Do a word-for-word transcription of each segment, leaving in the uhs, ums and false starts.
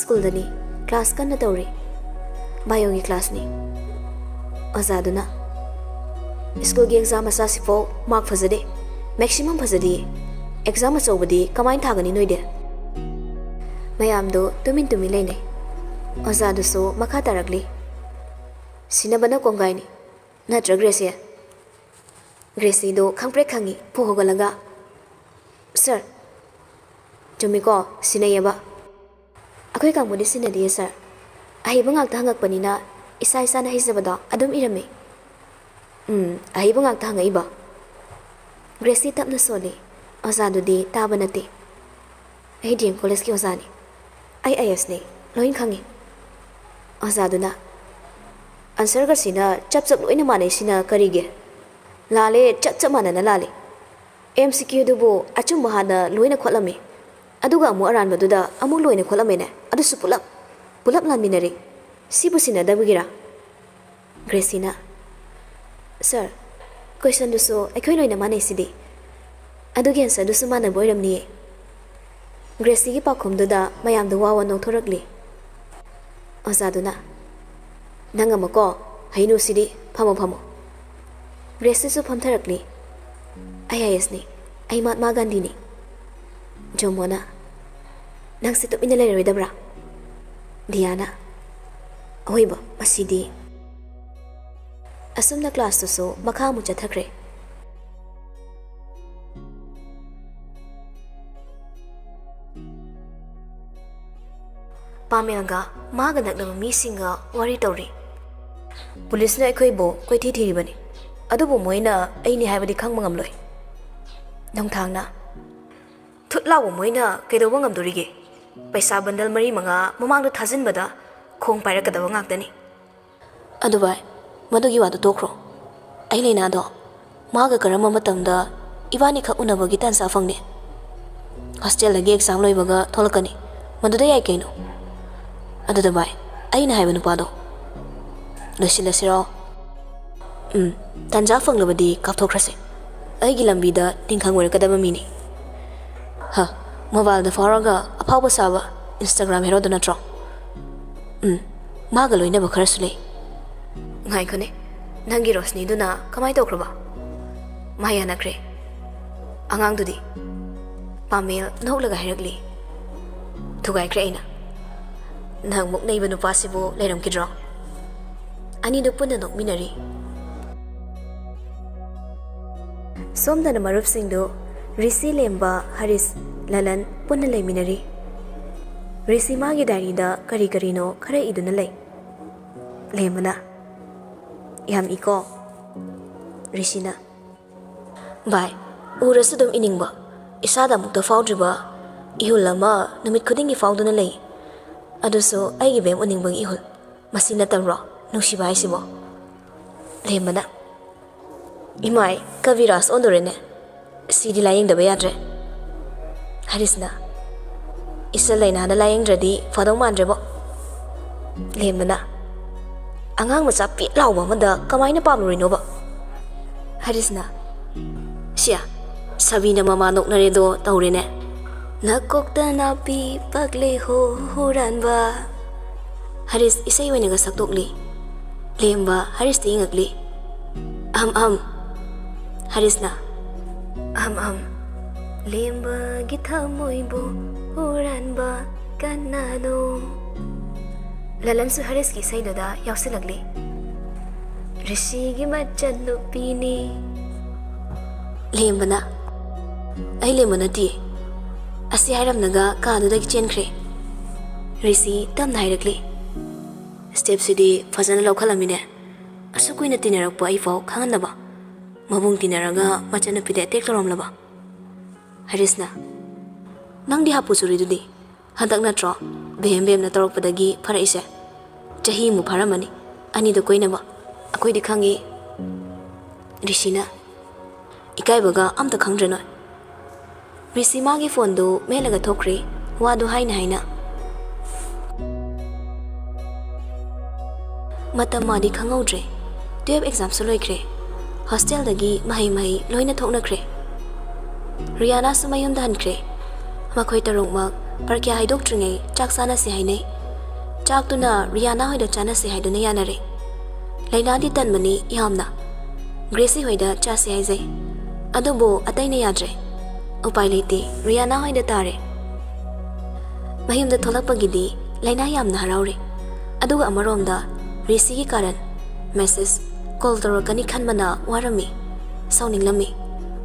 ꯁ꯭ꯀꯨꯜꯗꯅꯤ꯫ Class ꯀꯟꯅ ꯇꯧꯔꯤ꯫ ꯕꯥꯏꯑꯣꯒꯤ ꯀ꯭ꯂꯥꯁꯅꯤ꯫ ꯑꯣꯖꯥꯗꯨꯅ, "ꯁ꯭ꯀꯨꯜꯒꯤ ꯑꯦꯛꯖꯥꯝ ꯃꯆꯥꯁꯤꯐꯥꯎ ꯃꯥꯔꯛ ꯐꯖꯗꯦ, ꯃꯦꯛꯁꯤꯃꯝ ꯐꯖꯗꯦ꯫ ꯑꯦꯛꯖꯥꯝ ꯑꯆꯧꯕꯗꯤ ꯀꯃꯥꯏꯅ ꯊꯥꯒꯅꯤ ꯅꯣꯏꯗꯤ?" ꯃꯌꯥꯝꯗꯨ ꯇꯨꯃꯤꯟ ꯇꯨꯃꯤꯟ ꯂꯩꯅꯩ꯫ ꯑꯣꯖꯥꯗꯨꯁꯨ ꯃꯈꯥ ꯇꯥꯔꯛꯂꯤ, "ꯁꯤꯟꯅꯕꯅ ꯀꯣꯡꯒꯥꯏꯅꯤ꯫ ꯅꯠꯇ꯭ꯔ, ꯒ꯭ꯔꯦꯁꯤ?" ꯒ꯭ꯔꯦꯁꯤꯗꯨ ꯈꯪꯄ꯭ꯔꯦꯛ ꯈꯪꯉꯤ, ꯐꯨ ꯍꯧꯒꯠꯂꯒ, "ꯁꯥꯔ, ꯆꯨꯝꯃꯤꯀꯣ, ꯁꯤꯟꯅꯩꯌꯦꯕ꯫ ꯑꯩꯈꯣꯏ ꯀꯥꯡꯕꯨꯗꯤ ꯁꯤꯟꯅꯗꯤꯌꯦ, ꯁꯥꯔ꯫ ꯑꯍꯩꯕ ꯉꯥꯛꯇ ꯍꯪꯉꯛꯄꯅꯤꯅ ꯏꯁꯥ ꯏꯁꯥꯅ ꯍꯩꯖꯕꯗꯣ ꯑꯗꯨꯝ ꯏꯔꯝꯃꯤ꯫" "ꯎꯝ, ꯑꯍꯩꯕ ꯉꯥꯛꯇ ꯍꯪꯉꯛꯏꯕ?" ꯒ꯭ꯔꯦꯁꯤ ꯇꯞꯅ ꯁꯣꯜꯂꯤ꯫ ꯑꯣꯖꯥꯗꯨꯗꯤ ꯇꯥꯕ ꯅꯠꯇꯦ꯫ "ꯑꯩ ꯗꯤ ꯑꯦꯝ ꯀꯣꯂꯦꯖꯀꯤ ꯑꯣꯖꯥꯅꯤ꯫ ꯑꯩ ꯑꯥꯏ ꯑꯦꯁꯅꯤ꯫ ꯂꯣꯏ ꯈꯪꯉꯤ꯫" ꯑꯣꯖꯥꯗꯨꯅ, "ꯑꯟꯁꯔꯒꯁꯤꯅ ꯆꯞ ꯆꯞ ꯂꯣꯏꯅ ꯃꯥꯟꯅꯩꯁꯤꯅ ꯀꯔꯤꯒꯤ? ꯂꯥꯜꯂꯦ, ꯆꯞ ꯆꯞ ꯃꯥꯟꯅꯅ ꯂꯥꯜꯂꯦ꯫ ꯑꯦꯝ ꯁꯤ ꯀ꯭ꯌꯨꯗꯨꯕꯨ ꯑꯆꯨꯝꯕ ꯍꯥꯟꯅ ꯂꯣꯏꯅ ꯈꯣꯠꯂꯝꯃꯤ, ꯑꯗꯨꯒ ꯑꯃꯨꯛ ꯑꯔꯥꯟꯕꯗꯨꯗ ꯑꯃꯨꯛ ꯂꯣꯏꯅ ꯈꯣꯠꯂꯝꯃꯦꯅꯦ꯫ ꯑꯗꯨꯁꯨ ꯄꯨꯂꯞ, ꯄꯨꯂꯞ ꯂꯥꯟꯃꯤꯟꯅꯔꯦ꯫ ꯁꯤꯕꯨ ꯁꯤꯟꯅꯗꯕꯒꯤꯔꯥ?" ꯒ꯭ꯔꯦꯁꯤꯅ, "ꯁꯥꯔ, ꯀꯣꯏꯁꯟꯗꯨꯁꯨ ꯑꯩꯈꯣꯏ ꯂꯣꯏꯅ ꯃꯥꯟꯅꯩꯁꯤꯗꯤ꯫ ꯑꯗꯨꯒꯤ ꯑꯟꯁꯔꯗꯨꯁꯨ ꯃꯥꯟꯅꯕ ꯑꯣꯏꯔꯝꯅꯤꯌꯦ꯫" ꯒ꯭ꯔꯦꯁꯤꯒꯤ ꯄꯥꯎꯈꯨꯝꯗꯨꯗ ꯃꯌꯥꯝꯗꯣ ꯋꯥ ꯋꯥ ꯅꯣꯛꯊꯣꯔꯛꯂꯤ꯫ ꯑꯣꯖꯥꯗꯨꯅ, "ꯅꯪ ꯑꯃꯀꯣ, ꯍꯩꯅꯨꯁꯤꯗꯤ, ꯐꯝꯃꯣ, ꯐꯝꯃꯣ꯫" ꯒ꯭ꯔꯦꯁꯤꯁꯨ ꯐꯝꯊꯔꯛꯂꯤ꯫ "ꯑꯩ ꯑꯥꯏ ꯑꯦꯁꯅꯤ꯫ ꯑꯩ ꯃꯍꯥꯠꯃꯥ ꯒꯥꯟꯙꯤꯅꯤ꯫" ꯖꯣꯃꯣꯅ, "ꯅꯪꯁꯦ ꯇꯨꯃꯤꯟꯅ ꯂꯩꯔꯔꯣꯏꯗꯕ꯭ꯔꯥ?" ꯗꯤꯌꯥꯅ, "ꯑꯍꯣꯏꯕ, ꯃꯁꯤꯗꯤ꯫" ꯑꯁꯨꯝꯅ ꯀ꯭ꯂꯥꯁꯇꯨꯁꯨ ꯃꯈꯥ ꯑꯃꯨꯛ ꯆꯠꯊꯈ꯭ꯔꯦ꯫ ꯄꯥꯃꯦꯜꯒ ꯃꯥꯒ ꯅꯛꯅꯕ ꯃꯤꯁꯤꯡꯒ ꯋꯥꯔꯤ ꯇꯧꯔꯤ꯫ "ꯄꯨꯂꯤꯁꯅ ꯑꯩꯈꯣꯏꯕꯨ ꯀꯣꯏꯊꯤ ꯊꯤꯔꯤꯕꯅꯤ, ꯑꯗꯨꯕꯨ ꯃꯣꯏꯅ ꯑꯩꯅꯤ ꯍꯥꯏꯕꯗꯤ ꯈꯪꯕ ꯉꯝꯂꯣꯏ꯫" ꯅꯣꯡꯊꯥꯡꯅ, "ꯊꯨꯠ ꯂꯥꯎꯕ ꯃꯣꯏꯅ ꯀꯩꯗꯧꯕ ꯉꯝꯗꯣꯔꯤꯒꯦ? ꯄꯩꯁꯥ ꯕꯟꯗꯜ ꯃꯔꯤ ꯃꯉꯥ ꯃꯃꯥꯡꯗ ꯊꯥꯖꯤꯟꯕꯗ ꯈꯣꯡ ꯄꯥꯏꯔꯛꯀꯗꯕ ꯉꯥꯛꯇꯅꯤ꯫" "ꯑꯗꯨ ꯚꯥꯏ, ꯃꯗꯨꯒꯤ ꯋꯥꯗꯨ ꯇꯣꯛꯈ꯭ꯔꯣ꯫ ꯑꯩ ꯂꯩꯅꯥꯗꯣ, ꯃꯥꯒ ꯀꯔꯝꯕ ꯃꯇꯝꯗ ꯏꯕꯥꯅꯤꯈꯛ ꯎꯅꯕꯒꯤ ꯇꯥꯟꯖꯥ ꯐꯪꯅꯤ? ꯍꯣꯁꯇꯦꯜꯗꯒꯤ ꯑꯦꯛꯖꯥꯝ ꯂꯣꯏꯕꯒ ꯊꯣꯛꯂꯛꯀꯅꯤ꯫ ꯃꯗꯨꯗ ꯌꯥꯏ ꯀꯩꯅꯣ꯫ ꯑꯗꯨꯗ ꯚꯥꯏ, ꯑꯩꯅ ꯍꯥꯏꯕ ꯅꯨꯄꯥꯗꯣ, ꯂꯣꯏꯁꯤꯜꯂꯁꯤꯔꯣ?" "ꯎꯝ, ꯇꯥꯟꯖꯥ ꯐꯪꯂꯕꯗꯤ ꯀꯥꯞꯊꯣꯛꯈ꯭ꯔꯁꯦ꯫ ꯑꯩꯒꯤ ꯂꯝꯕꯤꯗ ꯇꯤꯡꯈꯪ ꯑꯣꯏꯔꯛꯀꯗꯕ ꯃꯤꯅꯤ꯫ ꯍ, ꯃꯣꯕꯥꯏꯜꯗ ꯐꯥꯎꯔꯒ ꯑꯐꯥꯎꯕ ꯁꯥꯕ꯫ Instagram heroꯗꯨ ꯅꯠꯇ꯭ꯔꯣ? ꯎꯝ, ꯃꯥꯒ ꯂꯣꯏꯅꯕ ꯈꯔꯁꯨ ꯂꯩ꯫ ꯉꯥꯏꯈꯣꯅꯦ, ꯅꯪꯒꯤ ꯔꯣꯁꯅꯤꯗꯨꯅ ꯀꯃꯥꯏ ꯇꯧꯈ꯭ꯔꯕ? ꯃꯥ ꯌꯥꯅꯈ꯭ꯔꯦ꯫ ꯑꯉꯥꯡꯗꯨꯗꯤ? ꯄꯥꯃꯦꯜ ꯅꯣꯛꯂꯒ ꯍꯥꯏꯔꯛꯂꯤ꯫ ꯊꯨꯒꯥꯏꯈ꯭ꯔꯦ ꯑꯩꯅ꯫ ꯅꯪ ꯃꯨꯛꯅꯩꯕ ꯅꯨꯄꯥꯁꯤꯕꯨ ꯂꯩꯔꯝꯈꯤꯗ꯭ꯔꯣ? ꯑꯅꯤꯗꯨ ꯄꯨꯟꯅ ꯅꯣꯛꯃꯤꯟꯅꯔꯤ꯫ ꯁꯣꯝꯗꯅ ꯃꯔꯨꯞꯁꯤꯡꯗꯨ ꯔꯤꯁꯤ, ꯂꯦꯝꯕ, ꯍꯔꯤꯁ, ꯂꯂꯟ ꯄꯨꯟꯅ ꯂꯩꯃꯤꯟꯅꯔꯤ꯫ ꯔꯤꯁꯤ ꯃꯥꯒꯤ ꯗꯥꯏꯔꯤꯗ ꯀꯔꯤ ꯀꯔꯤꯅꯣ ꯈꯔ ꯏꯗꯨꯅ ꯂꯩ꯫ ꯂꯦꯝꯕꯅ, "ꯌꯥꯝ ꯏꯀꯣ?" ꯔꯤꯁꯤꯅ, "ꯚꯥꯏ, ꯎꯔꯁꯨ ꯑꯗꯨꯝ ꯏꯅꯤꯡꯕ, ꯏꯁꯥꯗ ꯑꯃꯨꯛꯇ ꯐꯥꯎꯗ꯭ꯔꯤꯕ ꯏꯍꯨꯜ ꯑꯃ ꯅꯨꯃꯤꯠ ꯈꯨꯗꯤꯡꯒꯤ ꯐꯥꯎꯗꯨꯅ ꯂꯩ꯫ ꯑꯗꯨꯁꯨ ꯑꯩꯒꯤ ꯕꯦꯝ ꯎꯅꯤꯡꯕꯒꯤ ꯏꯍꯨꯜ꯫ ꯃꯁꯤ ꯅꯠꯇꯕ꯭ꯔꯣ ꯅꯨꯡꯁꯤꯕ ꯍꯥꯏꯁꯤꯕꯣ?" ꯂꯦꯝꯕꯅ, "ꯏꯃꯥꯏ, ꯀꯕꯤꯔꯥꯖ ꯑꯣꯟꯗꯣꯔꯦꯅꯦ꯫ ꯁꯤꯗꯤ ꯂꯥꯌꯦꯡꯗꯕ ꯌꯥꯗ꯭ꯔꯦ꯫" ꯍꯔꯤꯁꯅ, "ꯏꯁ, ꯂꯩꯅꯥꯅ ꯂꯥꯌꯦꯡꯗ꯭ꯔꯗꯤ ꯐꯗꯧ ꯃꯥꯟꯗ꯭ꯔꯦꯕꯣ꯫" ꯂꯦꯝꯕꯅ, "ꯑꯉꯥꯡ ꯃꯆꯥ ꯄꯤꯛ ꯂꯥꯎꯕ ꯑꯃꯗ ꯀꯃꯥꯏꯅ ꯄꯥꯝꯂꯨꯔꯤꯅꯣꯕ?" ꯍꯔꯤꯁꯅ, "ꯁꯤꯌꯥ, ꯁꯥꯕꯤꯅ ꯃꯃꯥ ꯅꯣꯛꯅꯔꯦꯗꯣ ꯇꯧꯔꯦꯅꯦ꯫ ꯅꯀꯣꯛꯇ ꯅꯥꯄꯤ ꯄꯛꯂꯦ ꯍꯣ ꯍꯨꯔꯥꯟꯕ꯫" ꯍꯔꯤꯁ ꯏꯁꯩ ꯑꯣꯏꯅꯒ ꯁꯛꯇꯣꯛꯂꯤ꯫ ꯂꯦꯝꯕ ꯍꯔꯤꯁꯇ ꯌꯦꯡꯉꯛꯂꯤ꯫ "ꯑꯝ ꯑꯝ꯫" ꯍꯔꯤꯁꯅ, "ꯑꯝ ꯑꯝ, ꯂꯦꯝꯕꯒꯤ ꯊꯃꯣꯏꯕꯨ ꯍꯨꯔꯥꯟꯕ ꯀꯅꯥꯅꯣ?" ꯂꯂꯟꯁꯨ ꯍꯔꯤꯁꯀꯤ ꯏꯁꯩꯗꯨꯗ ꯌꯥꯎꯁꯤꯜꯂꯛꯂꯤ꯫ "ꯔꯤꯁꯤꯒꯤ ꯃꯆꯟꯅꯨꯄꯤꯅꯤ꯫" ꯂꯦꯝꯕꯅ, "ꯑꯩ ꯂꯦꯝꯕ ꯅꯠꯇꯦ꯫" ꯑꯁꯤ ꯍꯥꯏꯔꯝꯂꯒ ꯀꯥꯗꯨꯗꯒꯤ ꯆꯦꯟꯈ꯭ꯔꯦ꯫ ꯔꯤꯁꯤ ꯇꯞꯅ ꯍꯥꯏꯔꯛꯂꯤ, "ꯁ꯭ꯇꯦꯞꯁꯤꯗꯤ ꯐꯖꯅ ꯂꯧꯈꯠꯂꯝꯃꯤꯅꯦ꯫ ꯑꯁꯨꯛ ꯀꯨꯏꯅ ꯇꯤꯟꯅꯔꯛꯄ ꯑꯩꯐꯥꯎ ꯈꯪꯍꯟꯗꯕ꯫ ꯃꯕꯨꯡ ꯇꯤꯟꯅꯔꯒ ꯃꯆꯟꯅꯨꯄꯤꯗ ꯑꯦꯇꯦꯛ ꯇꯧꯔꯝꯂꯕ?" ꯍꯔꯤꯁꯅ, "ꯅꯪꯗꯤ ꯍꯥꯄꯨ ꯆꯨꯔꯤꯗꯨꯗꯤ? ꯍꯟꯗꯛ ꯅꯠꯇ꯭ꯔꯣ ꯕꯦꯝ ꯕꯦꯝꯅ ꯇꯧꯔꯛꯄꯗꯒꯤ ꯐꯔꯛꯏꯁꯦ? ꯆꯍꯤꯃꯨꯛ ꯐꯥꯔꯝꯃꯅꯤ ꯑꯅꯤꯗꯣ ꯀꯣꯏꯅꯕ꯫ ꯑꯩꯈꯣꯏꯗꯤ ꯈꯪꯉꯤ꯫" ꯔꯤꯁꯤꯅ, "ꯏꯀꯥꯏꯕꯒ ꯑꯝꯇ ꯈꯪꯗ꯭ꯔꯦ ꯅꯣꯏ꯫" ꯔꯤꯁꯤ ꯃꯥꯒꯤ ꯐꯣꯟꯗꯨ ꯃꯦꯠꯂꯒ ꯊꯣꯛꯈ꯭ꯔꯦ, ꯋꯥꯗꯨ ꯍꯥꯏꯅ ꯍꯥꯏꯅ꯫ ꯃꯇꯝ ꯃꯥꯗꯤ ꯈꯪꯍꯧꯗ꯭ꯔꯦ꯫ ꯇꯨꯌꯦꯜꯐ ꯑꯦꯛꯖꯥꯝꯁꯨ ꯂꯣꯏꯈ꯭ꯔꯦ꯫ ꯍꯣꯁꯇꯦꯜꯗꯒꯤ ꯃꯍꯩ ꯃꯍꯩ ꯂꯣꯏꯅ ꯊꯣꯛꯅꯈ꯭ꯔꯦ꯫ ꯔꯤꯌꯥꯅꯥꯁꯨ ꯃꯌꯨꯝꯗ ꯍꯟꯈ꯭ꯔꯦ꯫ ꯃꯈꯣꯏ ꯇꯔꯨꯛꯃꯛ ꯄ꯭ꯔꯒ꯭ꯌꯥ ꯍꯥꯏꯗꯣꯛꯇ꯭ꯔꯤꯉꯩ ꯆꯥꯛ ꯆꯥꯅꯁꯦ ꯍꯥꯏꯅꯩ꯫ ꯆꯥꯛꯇꯨꯅ ꯔꯤꯌꯥꯅꯥ ꯍꯣꯏꯗ ꯆꯥꯅꯁꯦ ꯍꯥꯏꯗꯨꯅ ꯌꯥꯅꯔꯦ꯫ ꯂꯩꯅꯥꯗꯤ ꯇꯟꯕꯅꯤ ꯌꯥꯝꯅ꯫ ꯒ꯭ꯔꯦꯁꯤ ꯍꯣꯏꯗ ꯆꯥꯁꯦ ꯍꯥꯏꯖꯩ꯫ ꯑꯗꯨꯕꯨ ꯑꯇꯩꯅ ꯌꯥꯗ꯭ꯔꯦ꯫ ꯎꯄꯥꯏ ꯂꯩꯇꯦ, ꯔꯤꯌꯥꯅꯥ ꯍꯣꯏꯗ ꯇꯥꯔꯦ꯫ ꯃꯌꯨꯝꯗ ꯊꯣꯛꯂꯛꯄꯒꯤꯗꯤ ꯂꯩꯅꯥ ꯌꯥꯝꯅ ꯍꯔꯥꯎꯔꯦ꯫ ꯑꯗꯨꯒ ꯑꯃꯔꯣꯝꯗ ꯔꯤꯁꯤꯒꯤ ꯀꯥꯔꯟ, ꯃꯦꯁꯦꯖ, ꯀꯣꯜ ꯇꯧꯔꯛꯀꯅꯤ ꯈꯟꯕꯅ ꯋꯥꯔꯝꯃꯤ, ꯁꯥꯎꯅꯤꯡꯂꯝꯃꯤ꯫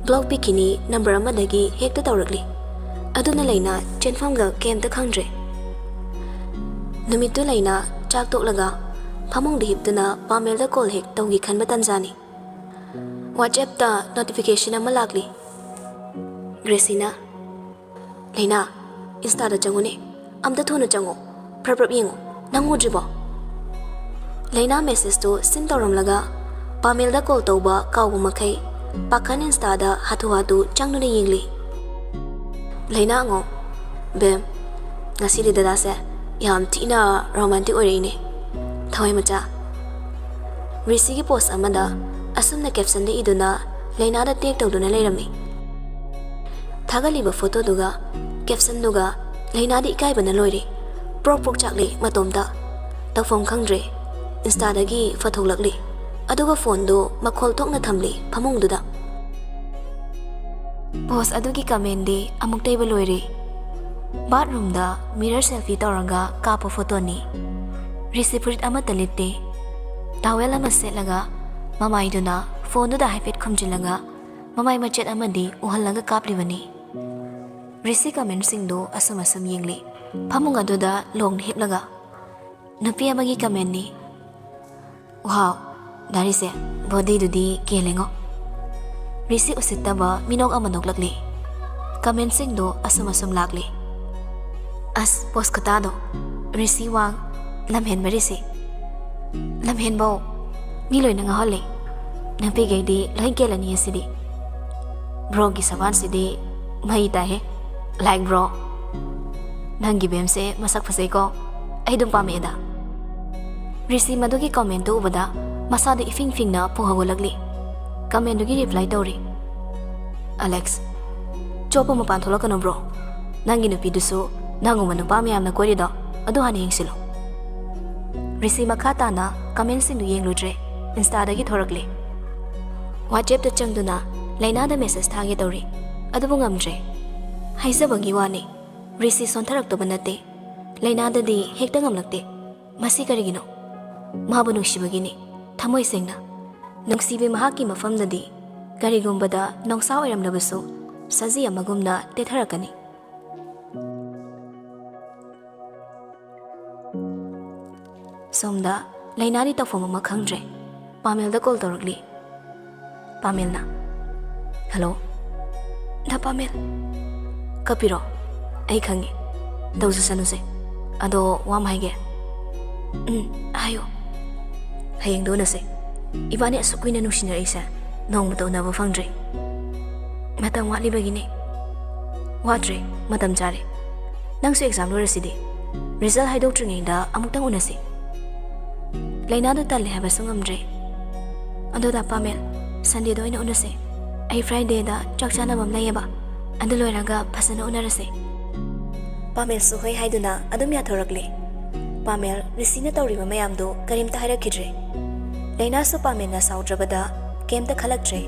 ꯕ꯭ꯂꯣꯛ ꯄꯤꯈꯤꯅꯤ ꯅꯝꯕꯔ ꯑꯃꯗꯒꯤ ꯍꯦꯛꯇ ꯇꯧꯔꯛꯂꯤ꯫ ꯑꯗꯨꯅ ꯂꯩꯅꯥ ꯆꯦꯟꯐꯝꯒ ꯀꯩꯝꯇ ꯈꯪꯗ꯭ꯔꯦ꯫ ꯅꯨꯃꯤꯠꯇꯨ ꯂꯩꯅꯥ ꯆꯥꯛ ꯇꯣꯛꯂꯒ ꯐꯃꯨꯡꯗ ꯍꯤꯞꯇꯨꯅ ꯄꯥꯃꯦꯜꯗ ꯀꯣꯜ ꯍꯦꯛ ꯇꯧꯒꯦ ꯈꯟꯕ ꯇꯟꯖꯥꯅꯤ꯫ ꯋꯥꯆꯦꯞꯇ ꯅꯣꯇꯤꯐꯤꯀꯦꯁꯟ ꯑꯃ ꯂꯥꯛꯂꯤ꯫ ꯒ꯭ꯔꯦꯁꯤꯅ, "ꯂꯩꯅꯥ, ꯏꯟꯁꯇꯥꯗ ꯆꯪꯉꯨꯅꯦ꯫ ꯑꯝꯇ ꯊꯨꯅ ꯆꯪꯉꯣ꯫ ꯄ꯭ꯔꯞ ꯄ꯭ꯔꯞ ꯌꯦꯡꯉꯣ꯫ ꯅꯪ ꯎꯗ꯭ꯔꯤꯕꯣ?" ꯂꯩꯅꯥ ꯃꯦꯁꯦꯖꯇꯨ ꯁꯤꯟ ꯇꯧꯔꯝꯂꯒ ꯄꯥꯃꯦꯜꯗ ꯀꯣꯜ ꯇꯧꯕ ꯀꯥꯎꯕ ꯃꯈꯩ ꯄꯥꯈꯟ ꯏꯟꯁꯇꯥꯗ ꯍꯥꯊꯨ ꯍꯥꯊꯨ ꯆꯪꯗꯨꯅ ꯌꯦꯡꯂꯤ꯫ ꯂꯩꯅꯥ ꯑꯉꯧ, "ꯕꯦꯝ, ꯉꯁꯤꯗꯤ ꯗꯗꯥꯁꯦ ꯌꯥꯝ ꯊꯤꯅ ꯔꯣꯃꯥꯟꯇꯤꯛ ꯑꯣꯏꯔꯛꯏꯅꯦ꯫ ꯊꯋꯥꯏ ꯃꯆꯥ꯫" ꯔꯤꯁꯤꯒꯤ ꯄꯣꯁ ꯑꯃꯗ ꯑꯁꯨꯝꯅ ꯀꯦꯞꯁꯟꯗ ꯏꯗꯨꯅ ꯂꯩꯅꯥꯗ ꯇꯦꯒ ꯇꯧꯗꯨꯅ ꯂꯩꯔꯝꯃꯤ꯫ ꯊꯥꯒꯠꯂꯤꯕ ꯐꯣꯇꯣꯗꯨꯒ ꯀꯦꯞꯁꯟꯗꯨꯒ ꯂꯩꯅꯥꯗꯤ ꯏꯀꯥꯏꯕꯅ ꯂꯣꯏꯔꯦ꯫ ꯄ꯭ꯔꯣꯛ ꯄ꯭ꯔꯣꯛ ꯆꯥꯛꯂꯤ ꯃꯇꯣꯝꯇ꯫ ꯇꯧꯐꯝ ꯈꯪꯗ꯭ꯔꯦ꯫ ꯏꯟꯁꯇꯥꯗꯒꯤ ꯐꯣꯇꯣ ꯊꯣꯛꯂꯛꯂꯤ꯫ ꯑꯗꯨꯒ ꯐꯣꯟꯗꯨ ꯃꯈꯣꯜ ꯊꯣꯛꯅ ꯊꯝꯂꯤ ꯐꯃꯨꯡꯗꯨꯗ꯫ ꯄꯣꯁ ꯑꯗꯨꯒꯤ ꯀꯃꯦꯟꯗꯤ ꯑꯃꯨꯛꯇꯩꯕ ꯂꯣꯏꯔꯦ꯫ ꯕꯥꯠꯔꯨꯝꯗ ꯃꯤꯔꯔ ꯁꯦꯜꯐꯤ ꯇꯧꯔꯒ ꯀꯥꯞꯄ ꯐꯣꯇꯣꯅꯤ꯫ ꯔꯤꯁꯤ ꯐꯨꯔꯤꯠ ꯑꯃꯠꯇ ꯂꯤꯠꯇꯦ꯫ ꯇꯥꯋꯦꯜ ꯑꯃ ꯁꯦꯠꯂꯒ ꯃꯃꯥꯏꯗꯨꯅ ꯐꯣꯟꯗꯨꯗ ꯍꯥꯏꯐꯦꯠ ꯈꯨꯝꯖꯤꯜꯂꯒ ꯃꯃꯥꯏ ꯃꯆꯦꯠ ꯑꯃꯗꯤ ꯎꯍꯜꯂꯒ ꯀꯥꯞꯂꯤꯕꯅꯤ꯫ ꯔꯤꯁꯤ ꯀꯃꯦꯟꯁꯤꯡꯗꯨ ꯑꯁꯨꯝ ꯑꯁꯨꯝ ꯌꯦꯡꯂꯤ꯫ ꯐꯃꯨꯡ ꯑꯗꯨꯗ ꯂꯣꯡꯅ ꯍꯤꯞꯂꯒ ꯅꯨꯄꯤ ꯑꯃꯒꯤ ꯀꯃꯦꯟꯅꯤ꯫ "ꯋꯥꯎ, ꯗꯥꯔꯤꯁꯦ, ꯕꯣꯗꯤꯗꯨꯗꯤ ꯀꯦꯜꯂꯦꯉꯣ꯫" ꯔꯤꯁꯤ ꯎꯁꯤꯠꯇꯕ ꯃꯤꯅꯣꯛ ꯑꯃ ꯅꯣꯛꯂꯛꯂꯤ꯫ ꯀꯃꯦꯟꯁꯤꯡꯗꯨ ꯑꯁꯨꯝ ꯑꯁꯨꯝ ꯂꯥꯛꯂꯤ꯫ "ꯑꯁ, ꯄꯣꯁ ꯈꯨꯇꯥꯗꯣ, ꯔꯤꯁꯤ ꯋꯥꯡ, ꯂꯝꯍꯦꯟꯕ ꯔꯤꯁꯤ꯫ ꯂꯝꯍꯦꯟꯕꯧ, ꯃꯤ ꯂꯣꯏꯅ ꯉꯥꯎꯍꯜꯂꯤ꯫ ꯅꯨꯄꯤꯈꯩꯗꯤ ꯂꯣꯏ ꯀꯦꯜꯂꯅꯤ ꯑꯁꯤꯗꯤ꯫ ꯕ꯭ꯔꯣꯒꯤ ꯁꯕꯥꯟꯁꯤꯗꯤ ꯃꯩ ꯇꯥꯏꯍꯦ꯫ Like bro. ꯅꯪꯒꯤ ꯕꯦꯝꯁꯦ ꯃꯁꯛ ꯐꯖꯩꯀꯣ꯫ ꯑꯩ ꯑꯗꯨꯝ ꯄꯥꯝꯃꯛꯑꯦꯗ꯫" ꯔꯤꯁꯤ ꯃꯗꯨꯒꯤ ꯀꯃꯦꯟꯗꯨ ꯎꯕꯗ ꯃꯁꯥꯗꯨ ꯏꯐꯤꯡ ꯐꯤꯡꯅ ꯄꯨ ꯍꯧꯒꯠꯂꯛꯂꯤ꯫ ꯀꯃꯦꯟꯗꯨꯒꯤ ꯔꯤꯄ꯭ꯂꯥꯏ ꯇꯧꯔꯤ꯫ "ꯑꯂꯦꯛꯁ, ꯆꯣꯞꯄ ꯃꯄꯥꯟ ꯊꯣꯛꯂꯛꯀꯅꯨ ꯕ꯭ꯔꯣ꯫ ꯅꯪꯒꯤ ꯅꯨꯄꯤꯗꯨꯁꯨ ꯅꯪꯒꯨꯝꯕ ꯅꯨꯄꯥ ꯃꯌꯥꯝꯅ ꯀꯣꯏꯔꯤꯗꯣ ꯑꯗꯨ ꯍꯥꯟꯅ ꯌꯦꯡꯁꯤꯜꯂꯣ꯫ ꯔꯤꯁꯤ ꯃꯈꯥ ꯇꯥꯅ ꯀꯃꯦꯟꯁꯤꯡꯗꯨ ꯌꯦꯡꯂꯨꯗ꯭ꯔꯦ, ꯏꯟꯁꯇꯥꯗꯒꯤ ꯊꯣꯔꯛꯂꯦ꯫ ꯋꯥꯆꯦꯞꯇ ꯆꯪꯗꯨꯅ ꯂꯩꯅꯥꯗ ꯃꯦꯁꯦꯖ ꯊꯥꯒꯦ ꯇꯧꯔꯤ, ꯑꯗꯨꯕꯨ ꯉꯝꯗ꯭ꯔꯦ꯫ ꯍꯥꯏꯖꯕꯒꯤ ꯋꯥꯅꯤ, ꯔꯤꯁꯤ ꯁꯣꯟꯊꯔꯛꯇꯕ ꯅꯠꯇꯦ, ꯂꯩꯅꯥꯗꯗꯤ ꯍꯦꯛꯇ ꯉꯝꯂꯛꯇꯦ꯫ ꯃꯁꯤ ꯀꯔꯤꯒꯤꯅꯣ? ꯃꯥꯕꯨ ꯅꯨꯡꯁꯤꯕꯒꯤꯅꯤ, ꯊꯃꯣꯏ ꯁꯦꯡꯅ꯫ ꯅꯨꯡꯁꯤꯕꯤ ꯃꯍꯥꯛꯀꯤ ꯃꯐꯝꯗꯗꯤ ꯀꯔꯤꯒꯨꯝꯕꯗ ꯅꯣꯡꯁꯥ ꯑꯣꯏꯔꯝꯂꯕꯁꯨ ꯁꯖꯤ ꯑꯃꯒꯨꯝꯅ ꯇꯦꯊꯔꯛꯀꯅꯤ꯫ ꯁꯣꯝꯗ ꯂꯩꯅꯥꯗꯤ ꯇꯧꯐꯝ ꯑꯃ ꯈꯪꯗ꯭ꯔꯦ꯫ ꯄꯥꯃꯦꯜꯗ ꯀꯣꯜ ꯇꯧꯔꯛꯂꯤ꯫ ꯄꯥꯃꯦꯜꯅ, "ꯍꯜꯂꯣ, ꯗꯥ ꯄꯥꯃꯦꯜ, ꯀꯞꯄꯤꯔꯣ? ꯑꯩ ꯈꯪꯉꯤ, ꯇꯧꯖꯁꯅꯨꯁꯦ꯫ ꯑꯗꯣ ꯋꯥ ꯑꯃ ꯍꯥꯏꯒꯦ꯫" "ꯎꯝ, ꯍꯥꯏꯌꯣ꯫" "ꯍꯌꯦꯡꯗꯣ ꯎꯅꯁꯦ꯫ ꯏꯕꯥꯅꯤ ꯑꯁꯨꯛ ꯀꯨꯏꯅ ꯅꯨꯡꯁꯤꯅꯔꯛꯏꯁꯦ ꯅꯣꯡꯃꯇ ꯎꯅꯕ ꯐꯪꯗ꯭ꯔꯤ꯫ ꯃꯇꯝ ꯋꯥꯠꯂꯤꯕꯒꯤꯅꯦ꯫" "ꯋꯥꯠꯇ꯭ꯔꯦ, ꯃꯇꯝ ꯆꯥꯔꯦ꯫ ꯅꯪꯁꯨ ꯑꯦꯛꯖꯥꯝ ꯂꯣꯏꯔꯁꯤꯗꯤ꯫ ꯔꯤꯖꯜ ꯍꯥꯏꯗꯣꯛꯇ꯭ꯔꯤꯉꯩꯗ ꯑꯃꯨꯛꯇꯪ ꯎꯅꯁꯤ꯫" ꯂꯩꯅꯥꯗꯨ ꯇꯜꯂꯦ ꯍꯥꯏꯕꯁꯨ ꯉꯝꯗ꯭ꯔꯦ꯫ "ꯑꯗꯣ ꯗꯥ ꯄꯥꯃꯦꯜ, ꯁꯟꯗꯦꯗ ꯑꯣꯏꯅ ꯎꯅꯁꯦ꯫ ꯑꯩ ꯐ꯭ꯔꯥꯏꯗꯦꯗ ꯆꯥꯛ ꯆꯥꯅꯕ ꯑꯃ ꯂꯩꯌꯦꯕ, ꯑꯗꯨ ꯂꯣꯏꯔꯒ ꯐꯖꯅ ꯎꯅꯔꯁꯦ꯫" ꯄꯥꯃꯦꯜꯁꯨ ꯍꯣꯏ ꯍꯥꯏꯗꯨꯅ ꯑꯗꯨꯝ ꯌꯥꯊꯣꯔꯛꯂꯦ꯫ ꯄꯥꯃꯦꯜ ꯔꯤꯁꯤꯅ ꯇꯧꯔꯤꯕ ꯃꯌꯥꯝꯗꯨ ꯀꯔꯤꯝꯇ ꯍꯥꯏꯔꯛꯈꯤꯗ꯭ꯔꯦ꯫ ꯂꯩꯅꯥꯁꯨ ꯄꯥꯃꯦꯜꯅ ꯁꯥꯎꯗ꯭ꯔꯕꯗ ꯀꯩꯝꯇ ꯈꯜꯂꯛꯇ꯭ꯔꯦ꯫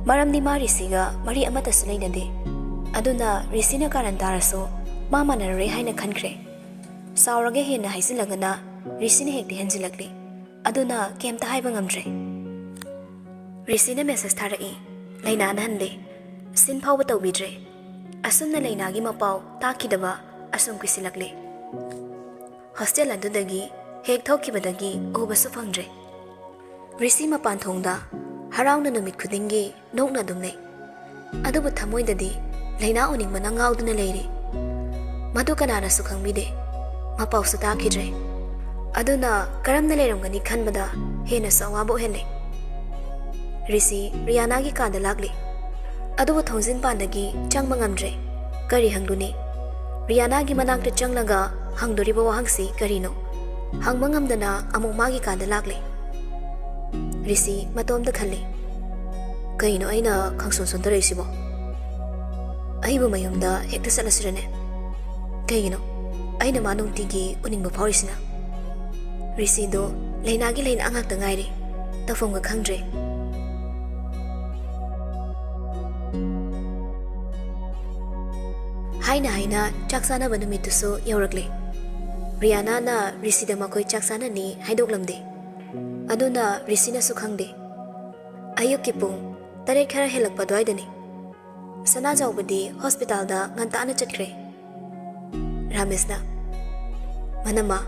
ꯃꯔꯝꯗꯤ ꯃꯥ ꯔꯤꯁꯤꯒ ꯃꯔꯤ ꯑꯃꯠꯇꯁꯨ ꯂꯩꯅꯗꯦ꯫ ꯑꯗꯨꯅ ꯔꯤꯁꯤꯅ ꯀꯥꯔꯟ ꯇꯥꯔꯁꯨ ꯃꯥ ꯃꯥꯟꯅꯔꯔꯣꯏ ꯍꯥꯏꯅ ꯈꯟꯈ꯭ꯔꯦ꯫ ꯁꯥꯎꯔꯒ ꯍꯦꯟꯅ ꯍꯥꯏꯖꯤꯜꯂꯒꯅ ꯔꯤꯁꯤꯅ ꯍꯦꯛꯇ ꯍꯦꯟꯖꯤꯜꯂꯛꯂꯤ꯫ ꯑꯗꯨꯅ ꯀꯩꯝꯇ ꯍꯥꯏꯕ ꯉꯝꯗ꯭ꯔꯦ꯫ ꯔꯤꯁꯤꯅ ꯃꯦꯁꯦꯖ ꯊꯥꯔꯛꯏ, ꯂꯩꯅꯥꯅ ꯍꯟꯗꯦ꯫ ꯁꯤꯟ ꯐꯥꯎꯕ ꯇꯧꯕꯤꯗ꯭ꯔꯦ꯫ ꯑꯁꯨꯝꯅ ꯂꯩꯅꯥꯒꯤ ꯃꯄꯥꯎ ꯇꯥꯈꯤꯗꯕ ꯑꯁꯨꯝ ꯀꯨꯏꯁꯤꯜꯂꯛꯂꯦ꯫ ꯍꯣꯁꯇꯦꯜ ꯑꯗꯨꯗꯒꯤ ꯍꯦꯛ ꯊꯣꯛꯈꯤꯕꯗꯒꯤ ꯎꯕꯁꯨ ꯐꯪꯗ꯭ꯔꯦ꯫ ꯔꯤꯁꯤ ꯃꯄꯥꯟ ꯊꯣꯡꯗ ꯍꯔꯥꯎꯅ ꯅꯨꯃꯤꯠ ꯈꯨꯗꯤꯡꯒꯤ ꯅꯣꯛꯅ ꯑꯗꯨꯝ ꯂꯩ꯫ ꯑꯗꯨꯕꯨ ꯊꯃꯣꯏꯗꯗꯤ ꯂꯩꯅꯥ ꯎꯅꯤꯡꯕꯅ ꯉꯥꯎꯗꯨꯅ ꯂꯩꯔꯤ꯫ ꯃꯗꯨ ꯀꯅꯥꯅꯁꯨ ꯈꯪꯕꯤꯗꯦ꯫ ꯃꯄꯥꯎꯁꯨ ꯇꯥꯈꯤꯗ꯭ꯔꯦ꯫ ꯑꯗꯨꯅ ꯀꯔꯝꯅ ꯂꯩꯔꯝꯒꯅꯤ ꯈꯟꯕꯗ ꯍꯦꯟꯅꯁꯨ ꯑꯋꯥꯕ ꯑꯣꯏꯍꯜꯂꯦ꯫ ꯔꯤꯁꯤ ꯔꯤꯌꯥꯅꯥꯒꯤ ꯀꯥꯗ ꯂꯥꯛꯂꯤ꯫ ꯑꯗꯨꯕꯨ ꯊꯣꯡꯖꯤꯟ ꯄꯥꯟꯗꯒꯤ ꯆꯪꯕ ꯉꯝꯗ꯭ꯔꯦ꯫ ꯀꯔꯤ ꯍꯪꯂꯨꯅꯤ? ꯔꯤꯌꯥꯅꯥꯒꯤ ꯃꯅꯥꯛꯇ ꯆꯪꯂꯒ ꯍꯪꯗꯣꯔꯤꯕ ꯋꯥꯍꯪꯁꯤ ꯀꯔꯤꯅꯣ? ꯍꯪꯕ ꯉꯝꯗꯅ ꯑꯃꯨꯛ ꯃꯥꯒꯤ ꯀꯥꯗ ꯂꯥꯛꯂꯤ꯫ ꯔꯤꯁꯤ ꯃꯇꯣꯝꯇ ꯈꯜꯂꯤ, "ꯀꯩꯅꯣ ꯑꯩꯅ ꯈꯪꯁꯣꯟ ꯁꯣꯟꯊꯔꯛꯏꯁꯤꯕꯣ? ꯑꯩꯕꯨ ꯃꯌꯨꯝꯗ ꯍꯦꯛꯇ ꯆꯠꯂꯁꯤꯔꯅꯦ?" ꯀꯩꯒꯤꯅꯣ ꯑꯩꯅ ꯃꯥ ꯅꯨꯡꯇꯤꯒꯤ ꯎꯅꯤꯡꯕ ꯐꯥꯎꯔꯤꯁꯤꯅ? ꯔꯤꯁꯤꯗꯣ ꯂꯩꯅꯥꯒꯤ ꯂꯩꯅꯥ ꯉꯥꯛꯇ ꯉꯥꯏꯔꯦ, ꯇꯧꯐꯝꯒ ꯈꯪꯗ꯭ꯔꯦ꯫ ꯍꯥꯏꯅ ꯍꯥꯏꯅ ꯆꯥꯛ ꯆꯥꯅꯕ ꯅꯨꯃꯤꯠꯇꯨꯁꯨ ꯌꯧꯔꯛꯂꯦ꯫ ꯔꯤꯌꯥꯅꯥꯅ ꯔꯤꯁꯤꯗ ꯃꯈꯣꯏ ꯆꯥꯛ ꯆꯥꯅꯅꯤ ꯍꯥꯏꯗꯣꯛꯂꯝꯗꯦ꯫ ꯑꯗꯨꯅ ꯔꯤꯁꯤꯅꯁꯨ ꯈꯪꯗꯦ꯫ ꯑꯌꯨꯛꯀꯤ ꯄꯨꯡ ꯇꯔꯦꯠ ꯈꯔ ꯍꯦꯜꯂꯛꯄ ꯑꯗꯨꯋꯥꯏꯗꯅꯤ꯫ ꯁꯅꯥꯖꯥꯎꯕꯗꯤ ꯍꯣꯁꯄꯤꯇꯥꯜꯗ ꯉꯟꯇꯥꯅ ꯆꯠꯈ꯭ꯔꯦ꯫ ꯔꯥꯃꯦꯁꯅ, "ꯃꯅꯝꯃ,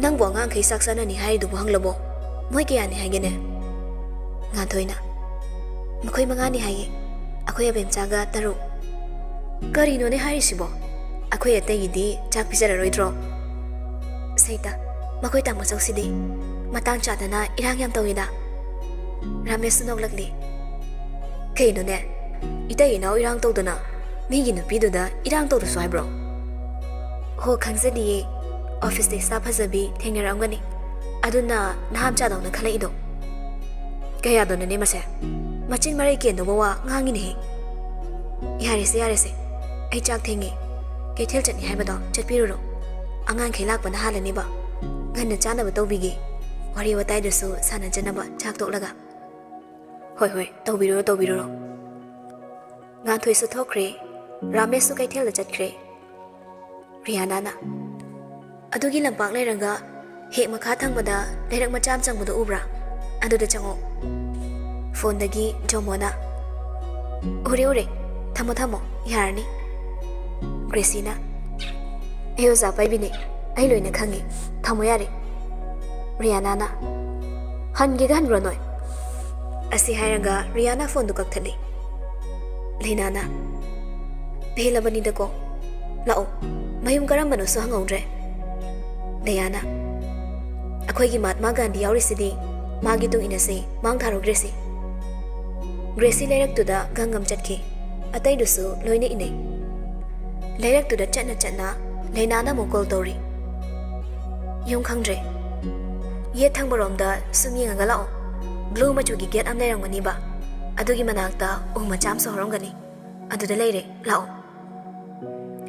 ꯅꯪꯕꯨ ꯑꯉꯥꯡꯈꯩ ꯆꯥꯛ ꯆꯥꯅꯅꯤ ꯍꯥꯏꯔꯤꯗꯨꯕꯨ ꯍꯪꯂꯕꯣ? ꯃꯣꯏ ꯀꯌꯥꯅꯤ ꯍꯥꯏꯒꯦꯅꯦ?" ꯉꯥꯟꯊꯣꯏꯅ, "ꯃꯈꯣꯏ ꯃꯉꯥꯅꯤ ꯍꯥꯏꯌꯦ, ꯑꯩꯈꯣꯏ ꯑꯕꯦꯝꯆꯥꯒ ꯇꯔꯨꯛ꯫" "ꯀꯔꯤꯅꯣꯅꯦ ꯍꯥꯏꯔꯤꯁꯤꯕꯣ? ꯑꯩꯈꯣꯏ ꯑꯇꯩꯒꯤꯗꯤ ꯆꯥꯛ ꯄꯤꯖꯔꯔꯣꯏꯗ꯭ꯔꯣ?" "ꯁꯩꯇ, ꯃꯈꯣꯏ ꯇꯥꯃꯣ ꯆꯧꯁꯤꯗꯤ ꯃꯇꯥꯡ ꯆꯥꯗꯅ ꯏꯔꯥꯡ ꯌꯥꯝ ꯇꯧꯏꯗ꯫" ꯔꯥꯃꯦꯁꯁꯨ ꯅꯣꯛꯂꯛꯂꯤ꯫ "ꯀꯩꯅꯣꯅꯦ, ꯏꯇꯩ ꯏꯅꯥꯎ ꯏꯔꯥꯡ ꯇꯧꯗꯅ ꯃꯤꯒꯤ ꯅꯨꯄꯤꯗꯨꯗ ꯏꯔꯥꯡ ꯇꯧꯔꯨꯁꯨ ꯍꯥꯏꯕ꯭ꯔꯣ?" "ꯍꯣ, ꯈꯪꯖꯗꯤꯌꯦ꯫ ꯑꯣꯐꯤꯁꯇ ꯏꯆꯥ ꯐꯖꯕꯤ ꯊꯦꯡꯅꯔꯛꯑꯝꯒꯅꯤ, ꯑꯗꯨꯅ ꯅꯍꯥꯝꯆꯥꯗꯧꯅ ꯈꯜꯂꯛꯏꯗꯣ꯫" "ꯀꯌꯥꯗꯅꯣꯅꯦ ꯃꯁꯦ? ꯃꯆꯤꯟ ꯃꯔꯩ ꯀꯦꯟꯗꯧꯕ ꯋꯥ ꯉꯥꯡꯉꯤꯅꯦꯍꯦ꯫" "ꯌꯥꯔꯦꯁꯦ, ꯌꯥꯔꯦꯁꯦ, ꯑꯩ ꯆꯥꯛ ꯊꯦꯡꯉꯦ꯫ ꯀꯩꯊꯦꯜ ꯆꯠꯅꯤ ꯍꯥꯏꯕꯗꯣ ꯆꯠꯄꯤꯔꯨꯔꯣ꯫ ꯑꯉꯥꯡꯈꯩ ꯂꯥꯛꯄꯅ ꯍꯥꯜꯂꯅꯦꯕ꯫ ꯉꯟꯅ ꯆꯥꯅꯕ ꯇꯧꯕꯤꯒꯦ꯫ ꯋꯥꯔꯤ ꯋꯥꯇꯥꯏꯗꯨꯁꯨ ꯁꯥꯟꯅꯖꯅꯕ ꯆꯥꯛ ꯇꯣꯛꯂꯒ꯫" "ꯍꯣꯏ, ꯍꯣꯏ, ꯇꯧꯕꯤꯔꯨꯔꯣ, ꯇꯧꯕꯤꯔꯨꯔꯣ꯫" ꯉꯥꯟꯊꯣꯏꯁꯨ ꯊꯣꯛꯈ꯭ꯔꯦ꯫ ꯔꯥꯃꯦꯁꯁꯨ ꯀꯩꯊꯦꯜꯗ ꯆꯠꯈ꯭ꯔꯦ꯫ ꯔꯤꯌꯥꯅꯥꯅ, "ꯑꯗꯨꯒꯤ ꯂꯝꯄꯥꯛ ꯂꯩꯔꯒ ꯍꯦꯛ ꯃꯈꯥ ꯊꯪꯕꯗ ꯂꯩꯔꯛ ꯃꯆꯥ ꯑꯃ ꯆꯪꯕꯗꯣ ꯎꯕ꯭ꯔꯥ? ꯑꯗꯨꯗ ꯆꯪꯉꯣ꯫" ꯐꯣꯟꯗꯒꯤ ꯖꯣꯃꯣꯅ, "ꯎꯔꯦ, ꯎꯔꯦ꯫ ꯊꯝꯃꯣ, ꯊꯝꯃꯣ꯫ ꯌꯥꯔꯅꯤ꯫" ꯒ꯭ꯔꯦꯁꯤꯅ, "ꯑꯩ ꯑꯣꯖꯥ ꯄꯥꯏꯕꯤꯅꯦ꯫ ꯑꯩ ꯂꯣꯏꯅ ꯈꯪꯉꯤ꯫ ꯊꯝꯃꯣ ꯌꯥꯔꯦ꯫" ꯔꯤꯌꯥꯅꯥꯅ, "ꯍꯟꯒꯦꯒ ꯍꯟꯕ꯭ꯔꯣ ꯅꯣꯏ?" ꯑꯁꯤ ꯍꯥꯏꯔꯒ ꯔꯤꯌꯥꯅꯥ ꯐꯣꯟꯗꯨ ꯀꯛꯊꯠꯂꯤ꯫ ꯂꯩꯅꯥꯅ, "ꯄꯦꯜꯂꯕꯅꯤꯗꯀꯣ꯫ ꯂꯥꯛꯑꯣ, ꯃꯌꯨꯝ ꯀꯔꯝꯕꯅꯣꯁꯨ ꯍꯪꯍꯧꯗ꯭ꯔꯦ꯫" ꯗꯌꯥꯅ, "ꯑꯩꯈꯣꯏꯒꯤ ꯃꯍꯥꯠꯃꯥ ꯒꯥꯟꯙꯤ ꯌꯥꯎꯔꯤꯁꯤꯗꯤ, ꯃꯥꯒꯤ ꯇꯨꯡ ꯏꯟꯅꯁꯤ, ꯃꯥꯡ ꯊꯥꯔꯣ ꯒ꯭ꯔꯦꯁꯤ꯫" ꯒ꯭ꯔꯦꯁꯤ ꯂꯩꯔꯛꯇꯨꯗ ꯒꯪꯒꯝ ꯆꯠꯈꯤ꯫ ꯑꯇꯩꯗꯨꯁꯨ ꯂꯣꯏꯅ ꯏꯟꯅꯩ꯫ ꯂꯩꯔꯛꯇꯨꯗ ꯆꯠꯅ ꯆꯠꯅ ꯂꯩꯅꯥꯅ ꯑꯃꯨꯛ ꯀꯣꯜ ꯇꯧꯔꯤ꯫ "ꯌꯨꯝ ꯈꯪꯗ꯭ꯔꯦ꯫ ꯌꯦꯠ ꯊꯪꯕꯔꯣꯝꯗ ꯁꯨꯝ ꯌꯦꯡꯉꯒ ꯂꯥꯛꯑꯣ꯫ ꯕ꯭ꯂꯨ ꯃꯆꯨꯒꯤ ꯒꯦꯠ ꯑꯃ ꯂꯩꯔꯝꯒꯅꯤꯕ꯫ ꯑꯗꯨꯒꯤ ꯃꯅꯥꯛꯇ ꯎ ꯃꯆꯥ ꯑꯃꯁꯨ ꯍꯧꯔꯝꯒꯅꯤ꯫ ꯑꯗꯨꯗ ꯂꯩꯔꯦ, ꯂꯥꯛꯑꯣ꯫"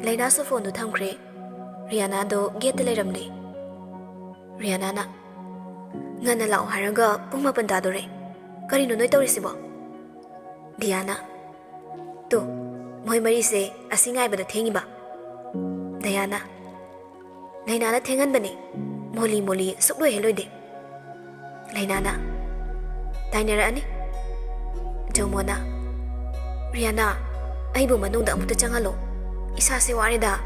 ꯂꯩꯅꯥꯁꯨ ꯐꯣꯟꯗꯨ ꯊꯝꯈ꯭ꯔꯦ꯫ ꯔꯤꯌꯥꯅꯥꯗꯣ ꯒꯦꯠꯇ ꯂꯩꯔꯝꯂꯦ꯫ ꯔꯤꯌꯥꯅꯥꯅ, "ꯉꯟꯅ ꯂꯥꯛꯑꯣ ꯍꯥꯏꯔꯒ ꯄꯨꯡ ꯃꯥꯄꯟ ꯇꯥꯗꯣꯔꯦ꯫ ꯀꯔꯤꯅꯣ ꯅꯣꯏ ꯇꯧꯔꯤꯁꯤꯕꯣ?" ꯗꯤꯌꯥꯅ, "ꯇꯨ, ꯃꯣꯏ ꯃꯔꯤꯁꯦ ꯑꯁꯤ ꯉꯥꯏꯕꯗ ꯊꯦꯡꯉꯤꯕ?" ꯗꯌꯥꯅ, "ꯂꯩꯅꯥꯅ ꯊꯦꯡꯍꯟꯕꯅꯤ꯫ ꯃꯣꯂꯤ ꯃꯣꯂꯤ ꯁꯨꯛꯂꯣꯏ ꯍꯦꯛ ꯂꯣꯏꯗꯦ꯫" ꯂꯩꯅꯥꯅ, "ꯇꯥꯏꯅꯔꯛꯑꯅꯤ꯫" ꯖꯣꯃꯣꯅ, "ꯔꯤꯌꯥꯅꯥ, ꯑꯩꯕꯨ ꯃꯅꯨꯡꯗ ꯑꯃꯨꯛꯇ ꯆꯪꯍꯜꯂꯣ꯫ ꯏꯁꯥꯁꯦ ꯋꯥꯔꯦꯗ꯫"